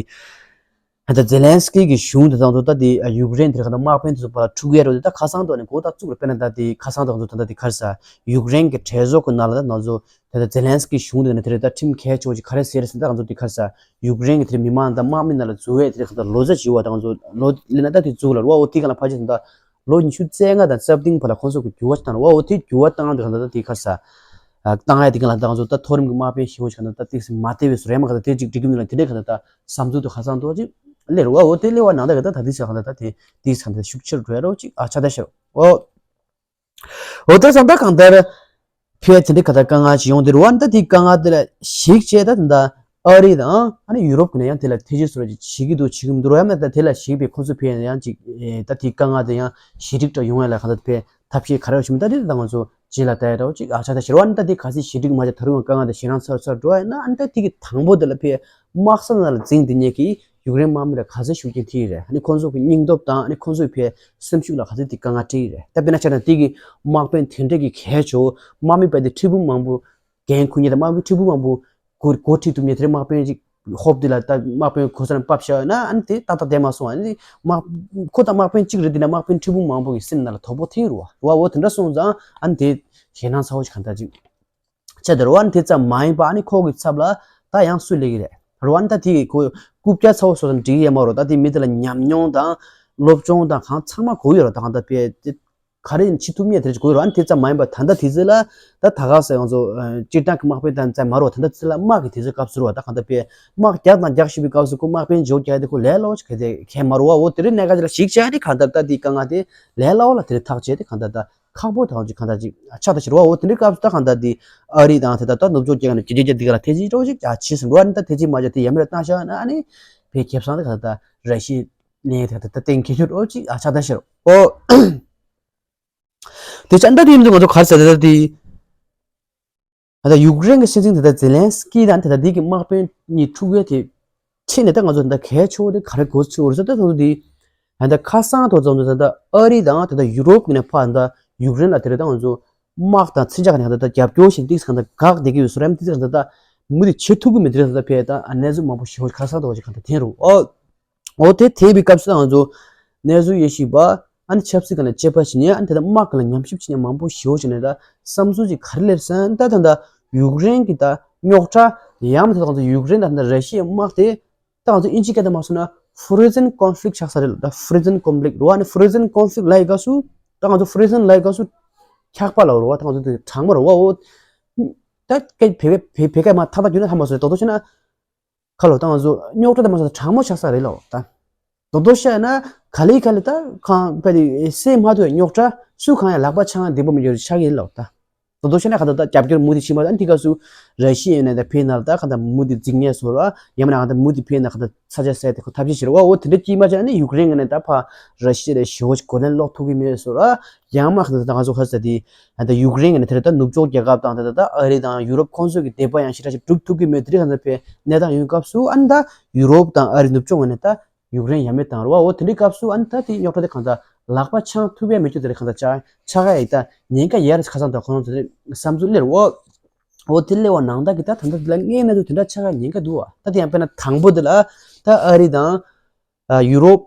ད་ཛེ་ལན་སི་ཀི་གི་གཞུང་དེ་ད་ང་ཚོ་ད་དེ་ཡུཀ་རེན་དེ་རིགས་ག་ད་དམག་དཔོན་དེ་ཚོ་བར་ལ་འཁྲུག་ཡ་རོ་དེ་ད་ཁ་སང་དུ་ནས་འགོ་ད་བཙུགས་རེད། དཔེར་ན་ད་དེ་ཁ་སང་དུ་ང་ཚོ་ད་ད་དེ་ག་རེ་ཟེར་ཡུཀ་རེན་གི་གྲོས་ཚོགས་གི་ནང་ལ་ད་ང་ཚོ་ད་ད་ཛེ་ལན་སི་ཀི་གཞུང་དེ་ནས་དེ་རིགས་ད་ཁྲིམས་གལ་ཆེ་བ་ཅིག་ག་རེ་ཟེར་ཟེར་ད་ང་ཚོ་དེ་ག་རེ་ཟེར་ཡུཀ་རེན་གི་དེ་རིགས་མི་མང་ད་དམག་མི་ནང་ལ་འཛུལ་བའི་དེ་རིགས་ག་ད་ལོ་ཙཱ་བྱེད་པ་ད་ང་ཚོ་ལོ་ལས་ན་ད་དེ་བཙུགས་ལ་རོ་འོ་དེ་ག་ལ་ཕལ་ཆེར་ད། ལོ་ཉི་ཤུ་རྩ་ལྔ་དང་རྩ་བདུན་བར་ལ་ཁོང་ཚོ་གི་འགྱུར་བ་བཏང་རེད་བ། འོ་དེ་འགྱུར་བ་བཏང་དུས་གང་ལྟར་དེ་ག་རེ་ཟེར། བཏང་ཡ་དེ་ག་ལ་ད་ང་ཚོ་ད་མཐོ་རིམ་གྱི་དམག་དཔོན་ཞིག་འོ་ཞིག་གང་ལྟར་ད་ཏིག་སེ་མ་བསྡད་པའི་བཟོ་རེད་མ་ག་ད་དེ་ཅིག་འགྲིག་གི་མི་འདུག་ལ་དེ་འདྲས་གང་ལྟར་ད་བསམ་ཚུལ་དུ་ཧ་ཚང་དུ་ཅིག་སླེབས་རེད་བ། འོ་དེ་སླེབས་པ་ནང་ད་ག་ད་ད་དེ་ཟེར་གང་ལྟར་ད་དེ་ཏིག་སེ་གང་ལྟར་ཤུགས་ཆེར་འགྲོ་ཡ་རོ་ཅིག་ཨ་ཆགས་ད་ཤར་འོ། འོ་དེ་ཙང་ད་གང་ལྟར། ཕལ་དེ་འདྲའི་ག་ད་དཀའ་ངལ་ཅིག་ཡོང་དེ་རུ་བ་ད་དེའི་དཀའ་ངལ་དེ་ལ་གཞིགས་བྱས་ད་ད་ཨ་རི་དང་ཨ་ནི་ཡུ་རོབ་ཀྱི་ནས་ཡང་དེ་ལ་ཐེ་ཇུས་བཟོ་འདྲ་ཅིག་བྱེད་ཀྱི་འདུག་བྱེད་ཀྱི་མི་འདུག་ར་ཡང་མེད་ད་དེ་ལ་གཞིགས་པའི་ཁོང་ཚོ་ཕལ་ཡང་ཅིག་ད་དེའི་དཀའ་ངལ་དེ་ཡང་ཞི་འགྲིག་འདྲ་ཡོང་ཡ་ལ་ག་ད་ཕལ་ཐབས་ཤེས་ག་རེ་བྱུང་མིན་ད་དེ་ད་ང་ཚོ་རྗེས་ལ་ལྟ་ཡ་འདྲ་བོ་ཅིག་ཨ་ཆགས་ད་ཤེར་བ་ནི་ད་དེ་ག་ཚད་ཞི་འགྲིག་མ་བྱས་ད་རུང་དཀའ་ངལ་དེ་ཞེ་དྲག་ཚ་རུ་ཚ་རུ་འགྲོ་བ་ཡིན་ན་ཨ་ནི་ད་དེ་གི་དང་པོ་དེ་ལ་ཕལ་དམག་ས་ནང་ལ་འཛིང་དེ་ཉེ་གི་ཡུཀ་རེན་དམག་མི་ལ་ག་ཚད་ཤུགས་རྐྱེན་ཐེབས་ཡི་རེད། ཨ་ནི་ཁོང་ཚོ་གི་སྙིང་སྟོབས་དང་ཨ་ནི་ཁོང་ཚོའི་ཕལ་སེམས་ཤུགས་ལ་ག་ཚད་དེ་དཀའ་ངལ་འཕྲད་ཡི་རེད། ད་དཔེར་ན་ཆ་ན་དེ་གི་དམག་དཔོན་དེ་འདྲ་གི་གལ་ཆེ་བོ་དམག་མི་ཕལ་དེ་ཁྲི་འབུམ་མང་པོ་འགན་འཁུར་མཁན་དང་དམག་མི་ཁྲི་འབུམ་མང་པོ་འགོ་འགོ་ཁྲིད་ཐུབ་མཁན་དེ་འདྲ་དམག་དཔོན་ཅིག་ ཧོབ་དེ་ལ་ད་དམག་དཔོན་གོ་ས་ནས་ཕབ་བཞག་ཡོད་ན་ཨ་ནི་དེ་ཏག་ཏག་བསྡད་མ་སོང་། ཨ་ནི་དམག་ཁོ་དང་དམག་དཔོན་གཅིག་རེད། དེ་ན་དམག་དཔོན་ཁྲི་འབུམ་མང་པོ་གི་སེམས་ནང་ལ་དོགས་པ་ཐེབས་རུ་བ་རུ་བ་འོ་དེ་འདྲ་སོང་ཙང་ཨ་ནི་དེ་ཞེད་སྣང་ཚ་བོ་ཞིག་གང་ལྟར་ཅིག་ཆེད་དུ་རུ་བ་ནི་དེ་ཙམ་མ་ཡིན་པ་ཨ་ནི་ཁོ་གི་ཚབ་ལ་ད་ཡང་སུ་སླེབས་ཀྱི་རེད། རུ་བ་ནི་ད་དེ་གི་ཁོ་རྐུབ་བཀྱག་ཚ་བོ་སོགས་དང་འགྲིག་ཡས་མ་རོ། ད་དེ་མི་དེ་ལ་ཉམས་མྱོང་དང་སློབ་སྦྱོང་དང་གང་ཚང་མ་གོ་ཡོད་རོ། ད་གང་ལྟར་དཔེ་དེ་ག་རེ་ཡིན་བྱེད་ཐུབ་མེད་དེ་རེད་གོ་ཡོད་རོ། ཨ་ནི་དེ་ཙམ་མ་ཡིན་པ་ད་ལྟ་དེ་ཚོ་ལ་ད་ད་ག་ཟེ་ང་ཚོ་སྤྱིར་བཏང་གི་དམག་དཔོན་དང་ཙམ་མ་རོ། ད་ལྟ་དེ་ཚོ་ལ་དམག་གི་དེ་ཚོ་སྐབས་སུ་རོ། ད་གང་ལྟར་དཔེ་དམག་རྒྱག་དང་རྒྱག་ཤི་བའི་སྐབས་སུ་ཁོ་དམག་དཔོན་འཇོག་རྒྱག་དེ་ཁོ་ལས་སླ་བོ་ཞིག་ག་དེ་གས་མ་རོ་བ། འོ་དེ་རིང་གནད་འགག་ཅིག་ལ་ཞིག་བྱས་ཏེ་གང་ལྟར་ད་དེ་དཀའ་ངལ་དེ་ལས་སླ་བོ་ལ་དེ་རིང་ཐག་བཅད་དེ་གང་ལྟར་ད། ཁག་པོ་དང་ཅིག་གང་ལྟར་ཅིག་ཆགས་ད་ཕྱིར་བ། འོ་དེ་འདྲའི་སྐབས་སུ་ད་གང་ལྟར་དེ་ཨ་རི་དང་དེ་ལྟར་ད་ནུབ་ཕྱོགས་རྒྱལ་ཁབ་ནས་རྒྱལ་རྒྱལ་རྒྱལ་འདི་ག་ལ་ཐེ་ཇི་འགྲོ་ཅིག་ཨ་ཕྱིས་སུ་འགྲོ་བ་ནི་ད་ཐེ་ཇི་མ་བྱས་དེ་ཡ་མེད་ལ་བཏང་བཞག་ན་ཨ་ནི་བས་ཁེ་བཟང་དེ་གང་ལྟར་ར་ཤི་ལེན་དེ་གང་ལྟར་ད་གཏན་འཁེལ་རྒྱུ་འགྲོ་ཅིག་ཨ་ཆགས་ད་ཕྱིར་འོ། དེ་ཅང་ད་དེ་ཡིན་དུས་ང་ཚོ་ག་རེ་ཟེར་ད་དེ། ད་ལྟ་ཡུཀ་རེན་གྱི་སྲིད་འཛིན་དེ་ལྟར་ཛེ་ལན་སི་ཀི་དང་དེ་ལྟར་འདི་གི་དམག་དཔོན་གཉིས་ཐུག་ཡས་དེ་ཕྱེ་ནས་ད་ང་ཚོ་ད་ལྟ་གལ་ཆེ་བོ་དེ་ག་རེ་གོ་ཚུལ་འོར་ས་ད་ཚོ་འདི་ད་ལྟ་ཁ་སང་ཐོག་ཙམ་དུ་ད་ལྟ་ཨ་རི་དང་ད་ལྟ་ཡུ་རོབ་ཀྱི་ནས་ཕར་ད་ཡུཀ་རེན་ལ་དེ་རེད། ད་ང་ཚོ་དམག་དང་མཚོན་ཆ་ག་ནས་ད་ལྟ་རྒྱབ་སྐྱོར་བཞིན་ཏིག་གང་ད་འགག་བསྡད་ཀྱི་ཡོད་ས་རེད། ཏིག་གང་ད་ད་མུ་མཐུད་བྱེད་ཐུབ་ཀྱི་མེད་དེ་རེད། ད་ལྟ་ཕེ་ད་གནས་ཚུལ་མང་པོ་ཞིག་ཁ་སང་ཐོག་ཅིག་གང་ད་འཐེན་རུ་ཨོ། འོ་དེ་དེ་བའི་སྐབས་སུ་ང་ཚོ་གནས་ཚུལ་ཡེ་ཤེས་པ་ཨ་ནི་ཆབ་སྲིད་ཀྱི་ལ་དཔྱད་པ་བྱེད་ཉན་ཨ་ནི་དེ་དག་དམག་གི་ལ་ཉམས་ཞིབ་བྱེད་ཉན་མང་པོ་ཞེ་པོ་བྱས་ནས་ད་བསམ་ཚུལ་ཅིག་ག་རེ་སླེབས་ཟེར་ན་ད་ད་ད་ཡུཀ་རེན་གྱི་ད་རྙོག་དྲ་ཡང་མི་ད་ད་ད་ཡུཀ་རེན་ད་ད་ར་ཤི་ཡའི་དམག་དེ་ད་ང་ཚོ་ཨིན་ཇི་སྐད་དུ་མ་སོང་ན་frozen conflict ཆགས་ས་རེད་ལ། ད་frozen conflict རོ་ཨ་ནི་frozen conflict ལ་ཡི་ག་སུ་ད་ང་ཚོ་frozen ལ་ཡི་ག་སུ་འཁྱག་པ་ལ་རོ་ད་ང་ཚོ་དེ་གྲང་མོ་རོ་ཨོ། ད་སྐད་བེ་བེ་བེ་སྐད་མ་ཐག་ཐག་རྒྱུ་ན་ཧ་མ་སོང་རེད། དོ་དོ་བྱས་ན། ཁ་ལོ་ད་ང་ཚོ་རྙོག་དྲ་དེ་མ་སོང་ད་གྲང་མོ་ཆགས་ས་རེད་ལོ་ད། དོ་དོ་བཤད་ན་ག་ལེ་ག་ལེ་ད་གང་པ་དེ་སེ་མ་ཐོས་རྙོག་དྲ་སུ་གང་ཡང་ལག་པ་འཆང་བདེ་པོ་མི་འགྱུར་ཆགས་ཡིན་ལོ་ད། དོ་དོ་བཤད་ན་ག་ད་ད་རྒྱབ་སྐྱོར་མུ་དེ་ཕྱིན་མ་ད་འདི་ག་སུ་ར་ཤི་ཡ་ནས་ད་ཕེ་ན་ད་ག་ད་མུ་དེ་འཛིང་ངེས་སོ་ར་ཡང་མིན་ན་ག་ད་མུ་དེ་ཕེ་ན་ག་ད་ས་ཆ་སེ་དེ་ཁོ་ཐབས་ཤེས་བྱེད་ར་བ་འོ་དེ་འདྲ་སྐྱིད་མ་ཆགས་ནི་ཡུཀ་རེན་ག་ནས་ད་ཕ་ར་ཤི་ཡ་ལ་ཞི་བོ་ཅིག་གོ་ལན་སློག་ཐུབ་ཀྱི་མེད་སོ་ར། ཡང་མ་ཁ་ད་ང་ཚོ་ཁ་ས་དེ་ད་ཡུཀ་རེན་གྱི་ནས་དེར་ད་ནུབ་ཕྱོགས་རྒྱལ་ཁབ་དང་ད་ད་ཨ་རི་དང་ཡུ་རོབ་ཁོང་ཚོ་གི་དད་པ་ཡང་ཞེ་དྲག་ཞིག་སྒྲུབ་ཐུབ་ཀྱི་མེད། དེ་རིང་ང་ཚོ་ཕེ་གནས་སྟངས་ཡོང་སྐབས་སུ་ཨ་ནི་ད་ཡུ་རོབ་དང་ཨ་རི་ནུབ་ཕྱོགས་ངོས་ནས་ད་ཡུཀ་རེན་ཡ་མེད་བཏང་རུ་བ་འོ་དེ་འདྲའི་སྐབས་སུ་ཨ་ནི་ད་དེ་རྙོག་དྲ་དེ་གང་ད་ལག་པ་འཆང་ཐུབ་ཡ་མེད་རྒྱུ་དེ་རེད། གང་ད་ཆ་ཆ་ག་ཡི་ད་ཉེན་ཁ་ཡར་ཁ་སང་ད་ཁོང་ཚོ་དེ་བསམ་ཚུལ་སླེབས་འོ། འོ་དེ་སླེབས་པ་ནང་ད་གི་ད་ད་ད་དེ་ལ་ངས་གནས་ཚུལ་དེ་འདྲ་ཆ་ག་ཉེན་ཁ་འདུག་བ། ད་དེ་ཡང་དཔེར་ན་དང་པོ་དེ་ལ་ད་ཨ་རི་དང་ཡུ་རོབ།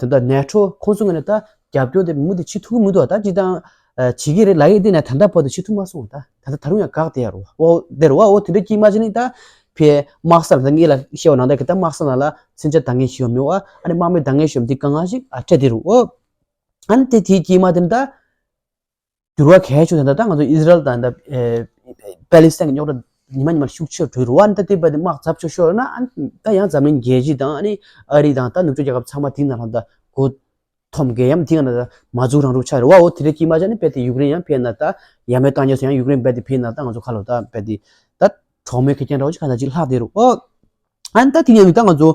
ད་ལྟ་ནེ་ཊོ་ཁོང་ཚོ་ངོས་ནས་ད་རྒྱབ་སྐྱོར་དེ་མུ་མཐུད་བྱེད་ཐུབ་ཀྱི་མི་འདུག་ད་སྤྱིར་བཏང་བྱེད་ཀྱི་རེད་ལབ་ཡས་དེ་ནས་ད་ལྟ་བར་དུ་བྱེད་ཐུབ་མ་སོང་། ད་ད་ལྟ་ད་རུང་ཡང་འགག་བསྡད་ཡ་རོ་འོ་བསྡད་རོ་བ། འོ་དེ་འདྲ་སྐྱིད་མ་བྱེད་ནི་ད་ཕེ་དམག་ས་ལ་ད་ངེད་ལ་བཤད་པ་ནང་ལྟར་གི་ད་དམག་ས་ནང་ལ་མཚོན་ཆ་འདང་ངེས་ཞིག་ཡོད་མེད་བ་ཨ་ནི་དམག་མི་འདང་ངེས་ཞིག་ཡོད་འདི་དཀའ་ངལ་ཞིག་ཨ་འཕྲད་དེ་རུ་འོ། ཨ་ནི་དེ་དེའི་སྐྱིད་མ་དེ་ནི་ད། འགྱུར་བ་གལ་ཆེ་ཤོས་དེ་འདྲ་ད་ང་ཚོ་ཨི་ཟི་རལ་དང་འདྲ་པེ་ལི་སི་ཐན་གྱི་རྙོག་དྲ་ཉི་མ་ཉི་མར་ཤུགས་ཆེར་འགྲོ་རུ་བ་འདྲ་དེ་བས་དེ་དམག་ཚབས་ཆེ་ཤོས་ན་ཨ་ད་ཡང་འཛམ་གླིང་རྒྱལ་སྤྱི་དང་ཨ་ནི་ཨ་རི་དང་ད་ནུབ་ཕྱོགས་རྒྱལ་ཁབ་ཚང་མ་དེ་ནང་ལ་ད་མགོ་འཐོམ་གེ་ཡམ་དེ་ནང་ལ་མ་འཛུགས་རང་རུ་ཆགས་རུ་བ་འོ་དེ་འདྲ་སྐྱིད་མ་ཆགས་ནི་བས་དེ་ཡུཀ་རེན་ཡང་བས་ན་ད་ཡ་མེད་བཏང་ཉོ་སོ་ཡང་ཡུཀ་རེན་བས་དེ་བས་ན་ད་ང་ཚོ་ཁ་ལོ་ད་བས་དེ་ད་གྲོགས་མེད་ཁེ་ཀྱང་འདྲ་བོ་ཅིག་ག་ད་ཅིག་ལྷག་བསྡད་རུ་འོ་ཨ་ད་དེ་ནས་ད་ང་ཚོ་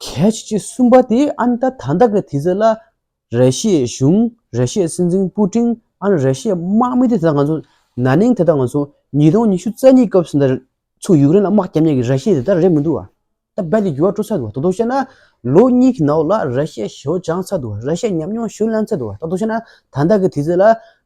གལ་ཆེ་ཆེ་གསུམ་པ་དེ་ཨ་ད་ད་ད་གི་དེ་ཚོ་ལ། ར་ཤི་ཡའི་གཞུང་། ར་ཤི་ཡའི་སྲིད་འཛིན་པུ་ཏིན། ཨ་ནི་ར་ཤི་ཡའི་དམག་མི་དེ་ད་ང་ཚོ་ན་ནིང་དེ་ད་ང་ཚོ་ཉིས་སྟོང་ཉི་ཤུ་རྩ་གཉིས་སྐབས་སུ་འདིར་ཚུར་ཡུཀ་རེན་ལ་དམག་བརྒྱབ་མཁན་གྱི་ར་ཤི་ཡ་དེ་ད་རེད་མི་འདུག་བ། ད་རྦད་དེ་འགྱུར་བ་འགྲོ་ཚར་འདུག་བ། ད་དུང་བཤད་ན་ལོ་གཉིས་ཀྱི་ནང་ལ་ར་ཤི་ཡ་ཞེ་པོ་སྦྱངས་ཚར་འདུག་བ། ར་ཤི་ཡ་ཉམས་མྱོང་ཞེ་པོ་ལེན་ཚར་འདུག་བ། ད་དུང་བཤད་ན་ད་ལྟ་གི་དུས་ཚོད་ལ་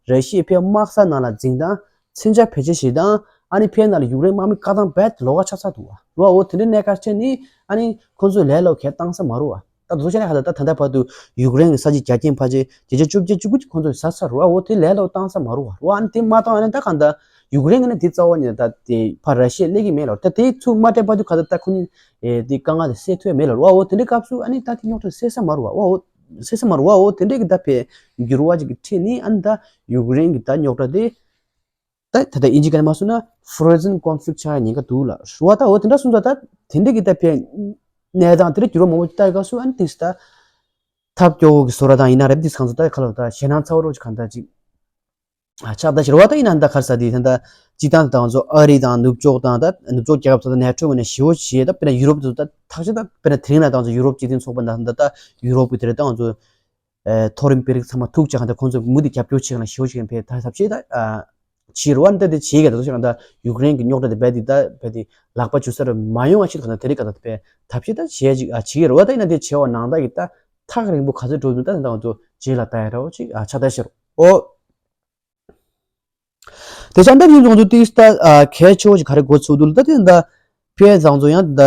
ར་ཤི་ཡའི་ཕའི་དམག་ས་ནང་ལ་འཛིང་སྟངས། མཚོན་ཆ་བེད་སྤྱོད་བྱེད་སྟངས། ཨ་ནི་ཕའི་ནང་ལ་ཡུཀ་རེན་དམག་མི་བཀག་སྟངས་རྦད་ལོགས་ཀ་ཆགས་ཚར་འདུག་བ། རོ་འོ་དེ་འདྲའི་གནད་འགག་ཆེ་ནི་ཨ་ནི་ཁོང་ཚོས་ལས་སླ་པོ་གས་བཏང་ས་མ་རུ་བ། ད་དུང་བཤད་ན་ཧ་ད་ད་ད་ལྟ་བར་དུ་ཡུཀ་རེན་གྱི་ས་ཆའི་རྒྱ་ཁྱོན་ཕལ་ཆེར་བརྒྱ་ཆ་བཅོ་བརྒྱད་བཅུ་དགུ་ཅིག་ཁོང་ཚོས་ཟ་ཚར་རོ། འོ་དེ་ལས་སླ་པོ་བཏང་ས་མ་རུ་བ། འོ་ཨ་ནི་དེ་མ་བཏང་ཨ་ནི་ད་གང་ལྟར་ཡུཀ་རེན་གྱི་ནི་དེ་རྩ་བ་ཉིད་ད་དེ་ཕར་ར་ཤི་ཡ་སླེབས་ཀྱི་མེད་ལ། ད་དེ་ཚུར་མ་སྤྲད་བར་དུ་ག་ད་ད་ཁོ་གཉིས་ཨེ་དེ་དཀའ་ངལ་དེ་སེལ་ཐུབ་ཡ་མེད་ལ། འོ་འོ་དེ་འདྲའི་སྐབས་སུ་ཨ་ནི་ད་དེ་རྙོག་དྲ་སེལ་ས་མ་རུ་བ། འོ་འོ་སེལ་ས་མ་རུ་བ། འོ་དེ་འདྲའི་གི་ད་ཕའི་འགྱུར་བ་ཅིག་གི་ཁྲིད་ནི་ཨ་ནི་ད་ཡུཀ་རེན་གྱི་ད་རྙོག་དྲ་དེ། ད་ད་ལྟ་ཨིན་ཇི་སྐད་ནས་མ་གསུངས་ན་frozen conflict ཆགས་ཉེན་ཁ་འདུག་ལ། རུ་བ་ད་འོ་དེ་འདྲ་གསུངས་ད་ད་དེ་འདྲ་གི་ད་ཕའི་གནས་སྟངས་དེ་འདྲ་འགྱུར་བ་མང་པོ་ལྟ་ཡི་ག་སུ་ཨ་ནི་དེ་ད་ཐབས་སྐྱོ་བོ་གི་བཟོ་ར་དང་ཡིན་ན་རེད་དེ་གང་ཚོ་ད་ཁ་ལོ་ད་ཞེད་སྣང་ཚ་བོ་རོ་ཅིག་གང་ད་ཅིག་ཨ་ཆགས་ད་ཞེ་རུ་བ་ད་ཡིན་ན་ད་ཁར་ས་དེ་ད་ད་སྤྱི་བཏང་ད་ང་ཚོ་ཨ་རི་དང་ནུབ་ཕྱོགས་དང་ད་ནུབ་ཕྱོགས་རྒྱལ་ཁབ་ཚོ་ད་ནེ་ཊོ་ངོས་ནས་ཞེ་བོ་ཞེ་ད་དཔེར་ན་ཡུ་རོབ་ཚོ་ད་ཐག་ཆོད་ད་དཔེར་ན་དེ་རིང་ན་ད་ང་ཚོ་ཡུ་རོབ་སྤྱི་མཐུན་ཚོགས་པ་ད་ད་ད་ཡུ་རོབ་གི་དེ་རེད་ད་ང་ཚོ། མཐོ་རིམ་དཔོན་རིགས་ཚང་མ་ཐུག་ཅག་གང་ལྟར་ཁོང་ཚོས་མུ་མཐུད་རྒྱབ་སྐྱོར་བྱེད་ག་ན་ཞེ་པོ་ཞིག་ཡིན་པས་ད་ཐབས་ཤེས་ད་བྱེད་རོགས་ཨ་ནི་ད་དེ་བྱེད་ག་ད་ཤག་གང་ལྟར་ཡུཀ་རེན་གྱི་རྙོག་དྲ་དེ་རྦད་དེ་ད་རྦད་དེ་ལག་པ་འཇུ་ས་རུ་མ་ཡོང་བ་ཞིག་གང་ལྟར་དེ་རིགས་གང་ལྟར་དཔེ་ཐབས་ཤེས་ད་བྱེད་ཅིག་ཨ་བྱེད་ཀྱི་རོགས་ད་ཡིན་ན་དེ་བྱེད་པ་ནང་ད་ཡི་ད་ཐག་རིང་པོ་ག་ཚོད་འགྲོ་འདུག་ད་ད་ང་ཚོ་རྗེས་ལ་ད་ཡ་རོགས་ཅིག་ཨ་ཆ་ད་ཤེས་རོགས་ཨོ། དེ་ཆ་ད་ཡིན་ཙང་ཚོ་ཏིས་ད་གལ་ཆེ་བོ་ཞིག་ག་རེ་གོ་ཚུགས་འདུག་ལ་ད་དེ་ད། ཕེ་ཚང་ཚོ་ཡང་ད་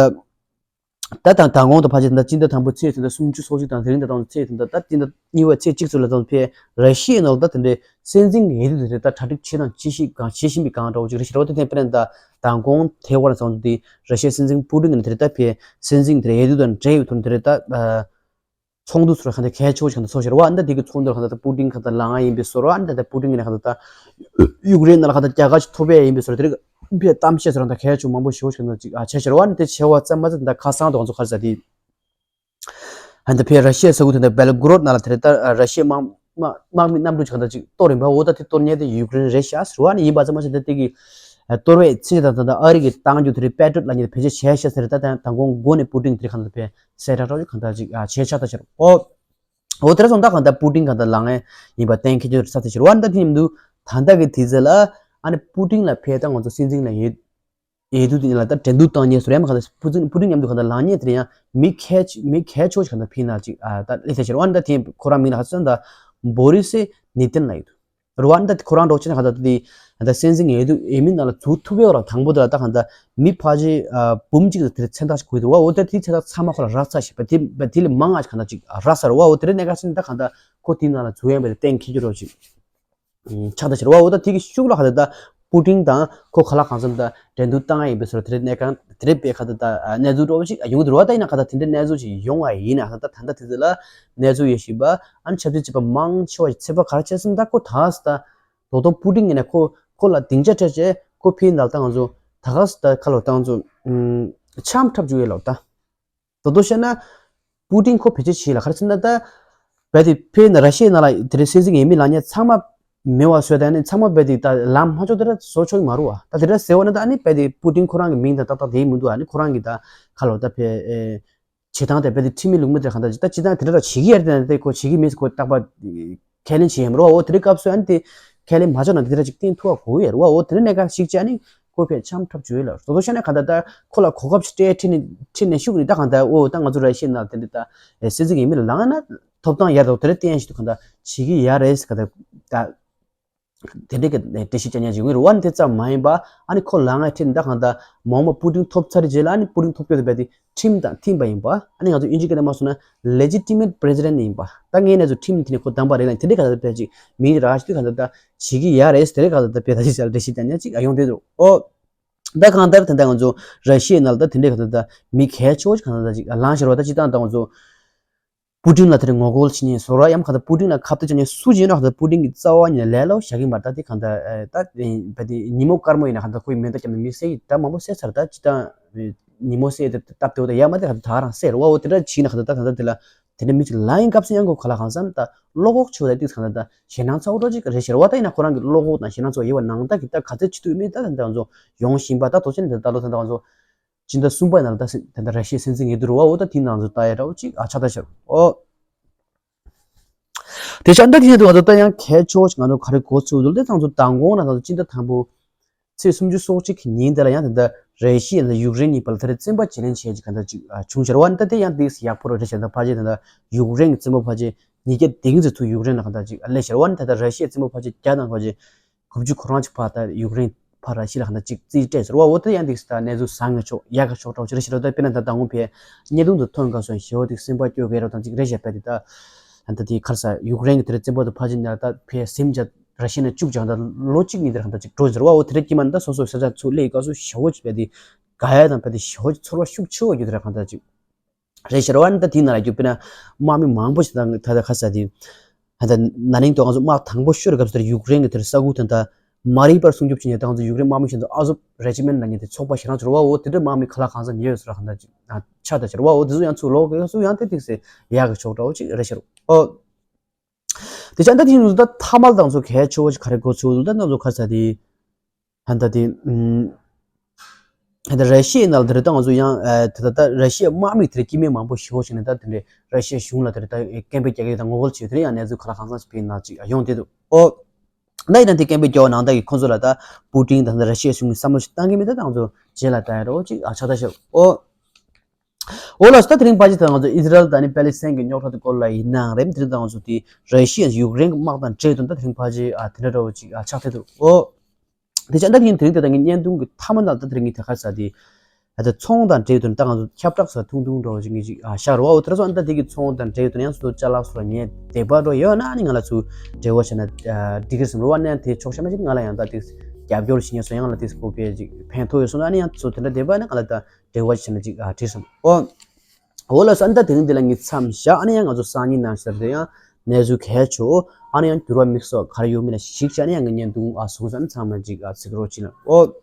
ད་དང་མདང་དགོང་དང་ཕལ་ཆེར་ད་སྤྱི་ཟླ་དང་པོ་ཚེས་དེ་འདྲ་སུམ་ཅུ་སོ་གཅིག་དང་དེ་རིང་ད་དང་ཚེས་དེ་འདྲ་ད་སྤྱི་ཟླ་གཉིས་པ་ཚེས་གཅིག་ཚོ་ལ་དང་ཕེ་ར་ཤི་ཡའི་ནང་ལ་ད་དེ་འདྲའི་སྲིད་འཛིན་འོས་བསྡུ་དེ་འདྲའི་ད་གྲ་སྒྲིག་བྱེད་དང་བྱེད་བཞིན་གང་བྱེད་བཞིན་པའི་གང་འདྲ་བོ་ཅིག་རེད་ཤག་རེད་བ། ད་དེ་དཔེར་ན་ད་མདང་དགོང་དེ་བར་ཚང་ཚོ་དེ་ར་ཤི་ཡའི་སྲིད་འཛིན་པུ་ཏིན་གྱི་དེ་འདྲ་ད་ཕེ་སྲིད་འཛིན་དེ་འདྲ་འོས་བསྡུ་དང་འབྲེལ་བའི་ཐོག་དེ་འདྲ་ད། ཚོགས་འདུ་ཚོར་གང་ལྟར་གལ་ཆེ་བོ་ཞིག་གང་ལྟར་ཚོགས་ཤར་བ་འདི་དེ་གི་ཚོགས་འདུར་གང་ལྟར་པུ་ཏིན་གང་ལྟར་ལངས་ཡིན་པའི་བཟོ་འདྲ་འདི་ལྟར་པུ་ཏིན་གི་ནས་གང་ལྟར་ཡུཀ་རེན་ནང་ལ་གང་ལྟར་རྒྱལ་ཁ་ཅིག་ཐོབ་ཡས་ཡིན་པའི་བཟོ་འདྲ་དེ་རིགས་ཕེ་གཏམ་བཤད་ཚོར་གང་ལྟར་གལ་ཆེ་མང་པོ་ཞེ་བོ་ཞིག་གང་ལྟར་ཅིག་ཨ་བྱས་ཤར་བ་འདི་བྱས་བ་ཙམ་མ་ཟད་འདི་ཁ་སང་དུ་ང་ཚོ་ག་རེ་ཟེར་དེ་ཨ་འདི་ཕེ་ར་ཤི་ཡའི་ས་ཁུལ་དེ་འདྲ་བེལ་གོ་རོད་ནང་ལ་དེ་རིང་ལྟར་ར་ཤི་ཡའི་དམག་དམག་དམག་མི་གནམ་གྲུ་ཅིག་གང་ལྟར་ཅིག་གཏོར་ཡིན་པ། འོ་ད་དེ་གཏོར་མཁན་དེ་ཡུཀ་རེན་རེད་ཤག་ཟེར་བ་ནི་ཡིན་པ་ཙམ་མ་ཟད་འདི་དེ་གི་གཏོར་བའི་ཚིག་དང་ད་ལྟ་ཨ་རི་གི་བཏང་རྒྱུ་དེ་རིགས་པེ་ཏྲོད་ལ་ཉིད་བེད་སྤྱོད་བྱས་ཤག་ཟེར། ད་ད་དང་གོང་འགོ་ནས་པུ་ཏིན་དེ་རིགས་གང་ལྟར་ཕེ་གསལ་བསྒྲགས་རོགས་གང་ལྟར་ཅིག་ཨ་བྱས་ཆགས་ད་ཤར། ཨོ། ཨོ་དེ་ར་སོང་ད་གང་ལྟར་པུ་ཏིན་གང་ལྟར་ལངས་ཡས་ཡིན་པ་གཏན་འཁེལ་རྒྱུ་རེད་ས་ཚེ་ཤར་བ་འདི་དེ་ཡིན་དུས་ད་ལྟ་གི་དུས་ཚོད་ལ་ཨ་ནི་པུ་ཏིན་ལ་ཕེ་ད་ང་ཚོ་སྲིད་འཛིན་ལ་ཡོད། འོས་བསྡུ་དེ་ལ་ད་འགྲན་བསྡུར་བཏང་མཁན་སུ་རེད་མ་གང་ལྟར་པུ་ཏིན་པུ་ཏིན་མཉམ་དུ་གང་ལྟར་ལངས་མཁན་དེ་ཡང་མི་གལ་ཆེ་མི་གལ་ཆེ་བོ་ཞིག་གང་ལྟར་ཕིན་ན་ཅིག་ཨ་ད་སླེབས་ཚར་ཤག་རེད་བ། ད་དེ་ཁོ་རང་མིང་ལ་ཧ་སོན་ད་བོ་རི་སི་ནི་ཏིན་ལབ་ཡོད་རེད་བ། ད་ཁོ་རང་འགྲོ་ཆེན་གང་ལྟར་དེ་ད་སྲིད་འཛིན་འོས་བསྡུ་འོས་མི་ནང་ལ་འཛུལ་ཐུབ་ཡོད་ར། དང་པོ་དེ་ལ་ད་གང་ལྟར་མི་ཕལ་ཆེར་འབུམ་གཅིག་ལ་དེ་མཚན་རྟགས་ཞིག་དགོས་འདུག་བ། འོ་ད་དེ་མཚན་རྟགས་ཚང་མ་ཁོ་ལ་རག་ཚར་ཤག་པ་དེ་དེ་ལས་མང་ང་ཞིག་གང་ལྟར་ཅིག་རག་ཚར་བ། འོ་དེ་རིང་གནས་སྐབས་སུ་ད་གང་ལྟར་ཁོ་དེའི་ནང་ལ་འཛུལ་ཡོད་པ་དེ་གཏན་འཁེལ་རྒྱུ་རེད་བ་ཅིག་ཆགས་ད་ཤར་བ། འོ་ད་དེ་གི་ཤུགས་ལ་ག་ད་ད་པུ་ཏིན་དང་ཁོ་ག་ལ་གང་འཚམ་ད་འགྲན་བསྡུར་བཏང་ཡ་ཡིན་པའི་བཟོ་འདྲ་དེ་རིང་གནས་སྐབས་དེ་རིང་དཔེ་ག་ད་ད་གནས་ཚུལ་འདྲ་བོ་ཞིག་ཡོང་གི་འདུག་རེད་བ། ད་ཡིན་ན་ག་ད་དེ་འདྲའི་གནས་ཚུལ་ཞིག་ཡོང་བ་ཡིན་ན་ག་ད་ད་ལྟ་དེ་ཚོ་ལ་གནས་ཚུལ་ཡོད་བཞིན་པ་ཨ་ནི་ཆབ་སྲིད་བྱེད་པ་མང་ཆེ་བ་ཞིག་ཚོད་དཔག་ག་རེ་བྱས་སོང་ད་ཁོ་ད་ད་རྡོག་རྡོག་པུ་ཏིན་ཡིན་ན་ཁོ་ཁོ་ལ་སྡིངས་ཆ་སྤྲད་བྱས་ཁོ་ཕིན་ད་ད་ང་ཚོ་ད་ག་ད་ཁ་ལོ་ད་ང་ཚོ་འཆམ་འཁྲབ་བཅུག་ཡོད་ལོ་ད། དོ་དོ་བཤད་ན། པུ་ཏིན་ཁོ་བེད་སྤྱོད་བྱེད་ལ་ག་རེ་ཟེར་ན་ད། བལ་དེ་ཕེ་ན་ར་ཤི་ཡའི་ནང་ལ་དེ་རིང་སྲིད་འཛིན་འོས་མི་ལངས་མཁན་ཚང་མ་མེད་པ་བཟོས་ད་ནི་ཚང་མ་བལ་དེ་ད་ལམ་མ་ཆོག་དེ་འདྲ་བཟོ་ཆོག་གི་མ་རེད་བ། ད་དེ་འདྲ་ཟེར་བ་ན་ད་ཨ་ནི་བལ་དེ་པུ་ཏིན་ཁོ་རང་གི་མིང་དང་ཏག་ཏག་དེ་མི་འདུག་ཨ་ནི་ཁོ་རང་གི་ད་ཁ་ལོ་ད་ཕེ་ཨེ། བྱེད་སྟངས་དེ་བལ་དེ་ཁྲིམས་མེད་ལུགས་མེད་དེ་གང་ལྟར་ད་སྤྱི་བཏང་དེ་འདྲ་བྱེད་ཀྱི་ཡར་དེ་ན་དེ་ཁོ་བྱེད་ཀྱི་མེད་ཁོ་རྟག་པ། ཁས་ལེན་བྱེད་ཡ་མ་རེད་བ། འོ་དེ་རིང་སྐབས་སུ་ཨ་ནི་དེ་ཁས་ལེན་མ་བྱུང་ན་དེ་འདྲ་ཅིག་བསྟན་ཐུབ་པ་དགོས་ཡོད་རེད་བ། འོ་དེ་རིང་གནས་སྐབས་ཤིག་ཅིག་ཨ་ནི་ཁོ་ཕེ་འཆམ་འཁྲབ་བཅུག་ཡོད་ལ་སོ་སོ་ཤ་ན་གང་ལྟར་ད་ཁོ་ལ་གོ་སྐབས་ཤིག་སྤྲད་ཁྲིད་ནས་ཁྲིད་ནས་ཤུགས་ནས་ད་གང་ལྟར་འོ་ད་ང་ཚོ་ར་ཤི་ཡའི་ནང་དེ་འདྲ་ད་སྲིད་འཛིན་འོས་མི་ལ་ལངས་ན་ཐོབ་ཐང་ཡར་དང་དེ་འདྲ་བསྟན་ཞིག་ཏུ་གང་ལྟར་བྱེད་ཀྱི་ཡ་རེད་གང་ལྟར་ད། དེ་འདྲའི་གི་འགྲེལ་བཤད་བྱ་ཉན་ཅིག་ཡོང་གི་རེད་བ། ནི་དེ་ཙམ་མ་ཡིན་པ་ཨ་ནི་ཁོ་ལངས་ཡ་ཁྲིད་ནས་ད་གང་ལྟར་མ་འོངས་པ་པུ་ཏིན་ཐོབ་ཚར་རྗེས་ལ་ཨ་ནི་པུ་ཏིན་ཐོབ་རྒྱུ་དེ་བས་དེ་ཁྲིམས་དང་མཐུན་པ་ཡིན་པ། ཨ་ནི་ང་ཚོ་དབྱིན་ཇི་སྐད་ནས་མ་སོང་ན་legitimate president ཡིན་པ། ད་ངའི་གནས་ཚུལ་ཁྲིམས་མཐུན་ནས་ཁོ་བདམས་པ་རེད་ལ་དེ་འདྲའི་ག་ལ་བས་ཅིག་མིང་རག་ཤི་དུས་ག་ལ་ད་བྱེད་ཀྱི་ཡ་རེད། དེ་འདྲའི་ག་ལ་ད་བས་ད་ཅིག་ཅར་འགྲེལ་བཤད་བྱ་ཉན་ཅིག་ཨ་ཡོང་དེ་འདུག་ཨོ། ད་གང་ལྟར་ད་ལྟ་ང་ཚོ་ར་ཤི་ཡའི་ནང་ལ་ད་དེ་འདྲའི་ག་ལ་ད་མི་གལ་ཆེ་བོ་ཅིག་ག་ལ་ད་ཅིག་ལངས་ཤར་བ་ད་སྤྱི་བཏང་ད་ང་ཚོ། པུ་ཏིན་ལ་དེ་རིང་ངོ་རྒོལ་བྱེད་མཁན་བཟོ་འདྲ་ཡང་གང་ལྟར་པུ་ཏིན་ལ་ཁ་གཏད་བྱེད་མཁན་སུ་ཡིན་ན་གང་ལྟར་པུ་ཏིན་གྱི་རྩ་བ་ཉིད་ནས་ལས་སླ་པོ་བཞག་གི་མ་རེད། ད་དེ་གང་ལྟར་ད་དེ་བལ་དེ་ཉིན་མོ་དཀར་མོ་ཡིན་ན་གང་ལྟར་ཁོ་ཡི་མེ་མདའ་བརྒྱབ་ནས་མི་བསད་ཀྱི་ད་མང་པོ་བསད་ཚར། ད་སྤྱི་བཏང་ཉིན་མོ་བསད་དེ་སྟབས་བདེ་བོ་ད་ཡ་མ་དེ་གང་ལྟར་ད་རང་བསད་རེད་བ། འོ་དེ་འདྲ་བྱས་ན་གང་ལྟར་ད་གང་ལྟར་དེ་ལ་དེ་འདྲ་མི་ཅིག་ལ་ཡིན་སྐབས་སུ་ཡང་ཁོ་ག་ལ་གང་འཚམ་ད་བློ་ཁོག་ཆེ་བོ་ད་ཏིག་གང་ལྟར་ད་ཞེད་སྣང་ཚ་བོ་འདྲ་ཅིག་རེད་ཤག་རེད་བ། ད་ཡིན་ན་ཁོ་རང་གི་བློ་ཁོག་དང་ཞེད་སྣང་ཚ་བོ་ཡོད་པ་ནང་ལྟར་གྱི་ད་ག་ཚོད་བྱེད་ཐུབ་མིན་ད་ད་ད་ང་ཚོ་ཡོང་བཞིན་པ་ད་དོ་ཅན་དེ་ད་ལོ་ད་ད་ང་ཚོ། སྤྱི་ཟླ་གསུམ་པའི་ནང་ལ་ད་སེ་ད་ལྟ་ར་ཤི་ཡའི་སྲིད་འཛིན་འོས་བསྡུ་རུ་བ། འོ་ད་དེའི་ནང་ཚོ་ལྟ་ཡ་འདྲ་བོ་ཅིག་ཨ་ཆགས་ད་ཤག་ཨོ། དེ་ཆ་འདྲ་དེ་ནས་དུ་ང་ཚོ་ད་ཡང་གལ་ཆེ་བོ་ཅིག་ང་ཚོ་ག་རེ་གོ་ཚུལ་འདུག་ད་ང་ཚོ་མདང་དགོང་ན་ང་ཚོ་སྤྱི་ཟླ་དང་པོ་ཚེས་སུམ་ཅུ་སོ་གཅིག་གི་ཉིན་དེ་ལ་ཡང་ད་ལྟ་ར་ཤི་ཡ་དང་ཡུཀ་རེན་གཉིས་བར་ལ་ད་རེས་བཙན་པ་བརྗེ་ལེན་བྱས་ཅིག་ག་འདྲ་ཅིག་བྱུང་ཤར་བ། ད་དེ་ཡང་ཏིག་ཡག་པོ་རེད་ཤག་ད་ཕལ་ཆེར་ད་ལྟ་ཡུཀ་རེན་གྱི་བཙན་པོ་ཕལ་ཆེར་ཉིས་བརྒྱ་དེ་ཙམ་ཚུར་ཡུཀ་རེན་ལ་ག་འདྲ་ཅིག་སླེབས་ཤར་བ། ད་ལྟ་ར་ཤི་ཡའི་བཙན་པོ་ཕལ་ཆེར་བརྒྱ་དང་ཕལ་ཆེར་དགུ་བཅུ་གོ་གྲངས་ཅིག་ཕར་ད་ཡུཀ་རེན་ཕར་ར་ཤི་ལ་ག་འདྲ་ཅིག་རྩིས་སྤྲད་ཟེར་བ། འོ་དེ་ཡང་འདུག་ཟེར། ད་གནས་ཚུལ་བཟང་ངན་ཕྱོགས་ཡག་གི་ཕྱོགས་འདྲ་བོ་ཅིག་རེད་ཤག་ད་དཔེར་ན་ད་ད་ངོ་ཕེ་བརྙན་ཐུང་དུ་ཐོན་ག་སོང་ཞེ་བོ་དེ་སེམས་པ་སྐྱོ་གི་རོ་དང་ཅིག་རེད་ཤག་པས་དེ་ད་ད་དེ་ག་རེ་ཟེར་ཡུཀ་རེན་གྱི་དེ་རེད་བཙན་པོ་དེ་ཕར་ཕྱིན་ན་ད་ཕེ་སེམས་ཅན་ར་ཤི་ནས་བཅུག་ཅང་ད་ལོ་གཅིག་གཉིས་དེར་ག་འདྲ་ཅིག་འགྲོ་ཟེར་བ། འོ་དེ་རེད་ཀྱི་མ་ད་སོ་སོ་ས་ཆ་ཚུར་སླེབས་ག་སོ་ཞེ་བོ་ཅིག་པས་དེ་དགའ་ཡ་དང་པས་དེ་ཞེ་བོ་ཅིག་ཚོར་བ་ཤུགས་ཆེ་བོ་ཡོད་དེ་རེད་ག་འདྲ་ཅིག་རེད་ཤག་རེད་བ། ད་དེའི་ནང་ལ་རྒྱུ་དཔེར་ན་དམག་མི་མང་པོ་ཞིག་དང་ད་ལྟ་ཁ་ས་དེ་ད་ན་ནིང་དུ་ང་ཚོ་དམག་དང་པོ་ཤོར་སྐབས་སུ་ད་ཡུཀ་རེན་གྱི་དེར་ས་ཁུལ་དེ་ད་མ་རི་པར་སྲུང་སྐྱོབ་བྱེད་མཁན་ད་ང་ཚོ་ཡུཀ་རེན་དམག་མི་ཞིག་ད་ཨ་ཟོབ་རེ་ཇི་མེན་ལ་ཉེ་དེ་ཚོགས་པ་ཞེ་དྲག་ཚོར་བ། འོ་དེ་འདྲ་དམག་མི་ཁ་ལག་གང་ས་ཉེ་ཡོད་ཟེར་གང་ད་ཅིག་ཆགས་ད་ཆེར་བ། འོ་དེ་ཚོ་ཡང་ཚུར་ལོག་གི་ཚུར་ཡང་དེ་ཏིག་སེ་ཡག་གི་ཕྱོགས་འདྲ་བོ་ཅིག་རེད་ཤག་འོ། དེ་ཆ་ད་དེ་ཡིན་ད་ཐ་མལ་དང་ཚོ་གལ་ཆེ་བོ་ཅིག་ག་རེ་གོ་ཚུལ་ད་ང་ཚོ་ཁ་ས་དེ་ད་ད་དེ་ཨུམ། ད་ར་ཤི་ཡའི་ནང་ལ་དེ་རེད་ད་ང་ཚོ་ཡང་ཨ་ད་ད་ད་ར་ཤི་ཡའི་དམག་མི་དེ་རེད་སྐྱེ་དམན་མང་པོ་ཞེ་བོ་ཞིག་ནས་ད་དེ་འདྲའི་ར་ཤི་ཡའི་གཞུང་ལ་དེ་རེད་ད་སྐད་འབོད་རྒྱག་གི་དང་ངོ་རྒོལ་བྱེད་དེ་རེད་ཡང་གནས་ཚུལ་ག་ལ་གང་འཚམ་ཞིག་ཕེབས་ན་ཅིག་ཡོང་དེ་འདུག་ཨོ། ད་ཡིན་ན་དེ་སྐད་འབོད་རྒྱག་པ་ནང་ལྟར་གྱི་ཁོང་ཚོ་ལ་ད་པུ་ཏིན་དང་ད་ར་ཤི་ཡའི་གཞུང་གི་བསམ་བློ་ཞིག་བཏང་གི་མེད་ད་ད་ང་ཚོ་རྗེས་ལ་ལྟ་ཡ་རོགས་ཅིག་ཨ་ཆགས་ད་ཤག་ཨོ། ཨོ་ལགས་སོ། ད་དེ་རིང་ཕལ་ཆེར་ད་ང་ཚོ་ཨི་ཟི་རལ་དང་ནི་པེ་ལི་སི་ཐན་གྱི་རྙོག་དྲ་དེ་སྐོར་ལ་ཡིན་ནའང་རེད། དེ་རིང་ད་ང་ཚོ་དེ་ར་ཤི་ཡ་ཡུཀ་རེན་གྱི་དམག་དང་འབྲེལ་དུ་ད་དེ་རིང་ཕལ་ཆེར་ཨ་དེ་འདྲ་འདྲ་བོ་ཅིག་ཨ་ཆགས་ཐལ་འདུག་ཨོ། དེ་ཆ་ད་དེ་རིང་དེ་རིང་དེ་ད་ངའི་བརྙན་ཐུང་གི་མཐའ་མ་ནང་ད་དེ་རིང་ངས་དེ་ག་རེ་ཟེར་དེ། ད་ཚོང་དང་འབྲེལ་དུ་ད་ང་ཚོ་ཁྱབ་བསྒྲགས་སོགས་ཐུང་ཐུང་འདྲ་བོ་ཅིག་ངས་ཅིག་ཨ་ཤར་བ་འོ་དེ་ར་སོགས་ཨ་ནི་ད་དེ་གི་ཚོང་དང་འབྲེལ་དུ་ཡང་སོ་སོ་ཅ་ལག་སོགས་ཉོས་བསྡད་པ་འགྲོ་ཡོད་ན་ཨ་ནི་ང་ལ་ཚུར་འབྲེལ་བ་བྱས་ན་ཨ་འགྲིག་གི་རེད་བསམ་རོ། ཨ་ནི་ཡང་དེ་ཆོག་ཤེས་མ་ཅིག་ང་ལ་ཡང་ད་དེ་རྒྱབ་སྐྱོར་བྱེད་མཁན་སོགས་ཡང་ལ་དེ་ཁོ་པའི་ཅིག་ཕན་ཐོགས་ཡོད་སོང་ན་ཨ་ནི་ཡང་ཚུར་དེ་འདྲ་བསྡད་པ་ཨ་ནི་ང་ལ་ད་འབྲེལ་བ་བྱས་ན་ཅིག་ཨ་འགྲིག་བསམ་འོ། འོ་ལགས་སོ། ཨ་ནི་ད་དེ་རིང་འདི་ལ་ངས་མཚམས་བཞག་ཨ་ནི་ཡང་ང་ཚོ་སང་ཉིན་ནང་ཟེར་དེ་ཡང་གནས་ཚུལ་གལ་ཆེ་བོ་ཨ་ནི་ཡང་འགྱུར་བ་དམིགས་སུ་ག་རེ་ཡོད་མེད་ལ་གཞིགས་བྱས་ཨ་ནི་ཡང་ངས་བརྙན་ཐུང་ཨ་བཟོ་ས་ཨ་ནི་ཚང་མ་ཅིག་ཨ་གཟིགས་རོགས་བྱེད་ལ་འོ།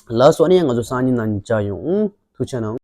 ལགས་སོ། ཨ་ནི་ཡང་ང་ཚོ་སང་ཉིན་ནང་མཇལ་ཡོང་། ཐུགས་རྗེ་གནང་།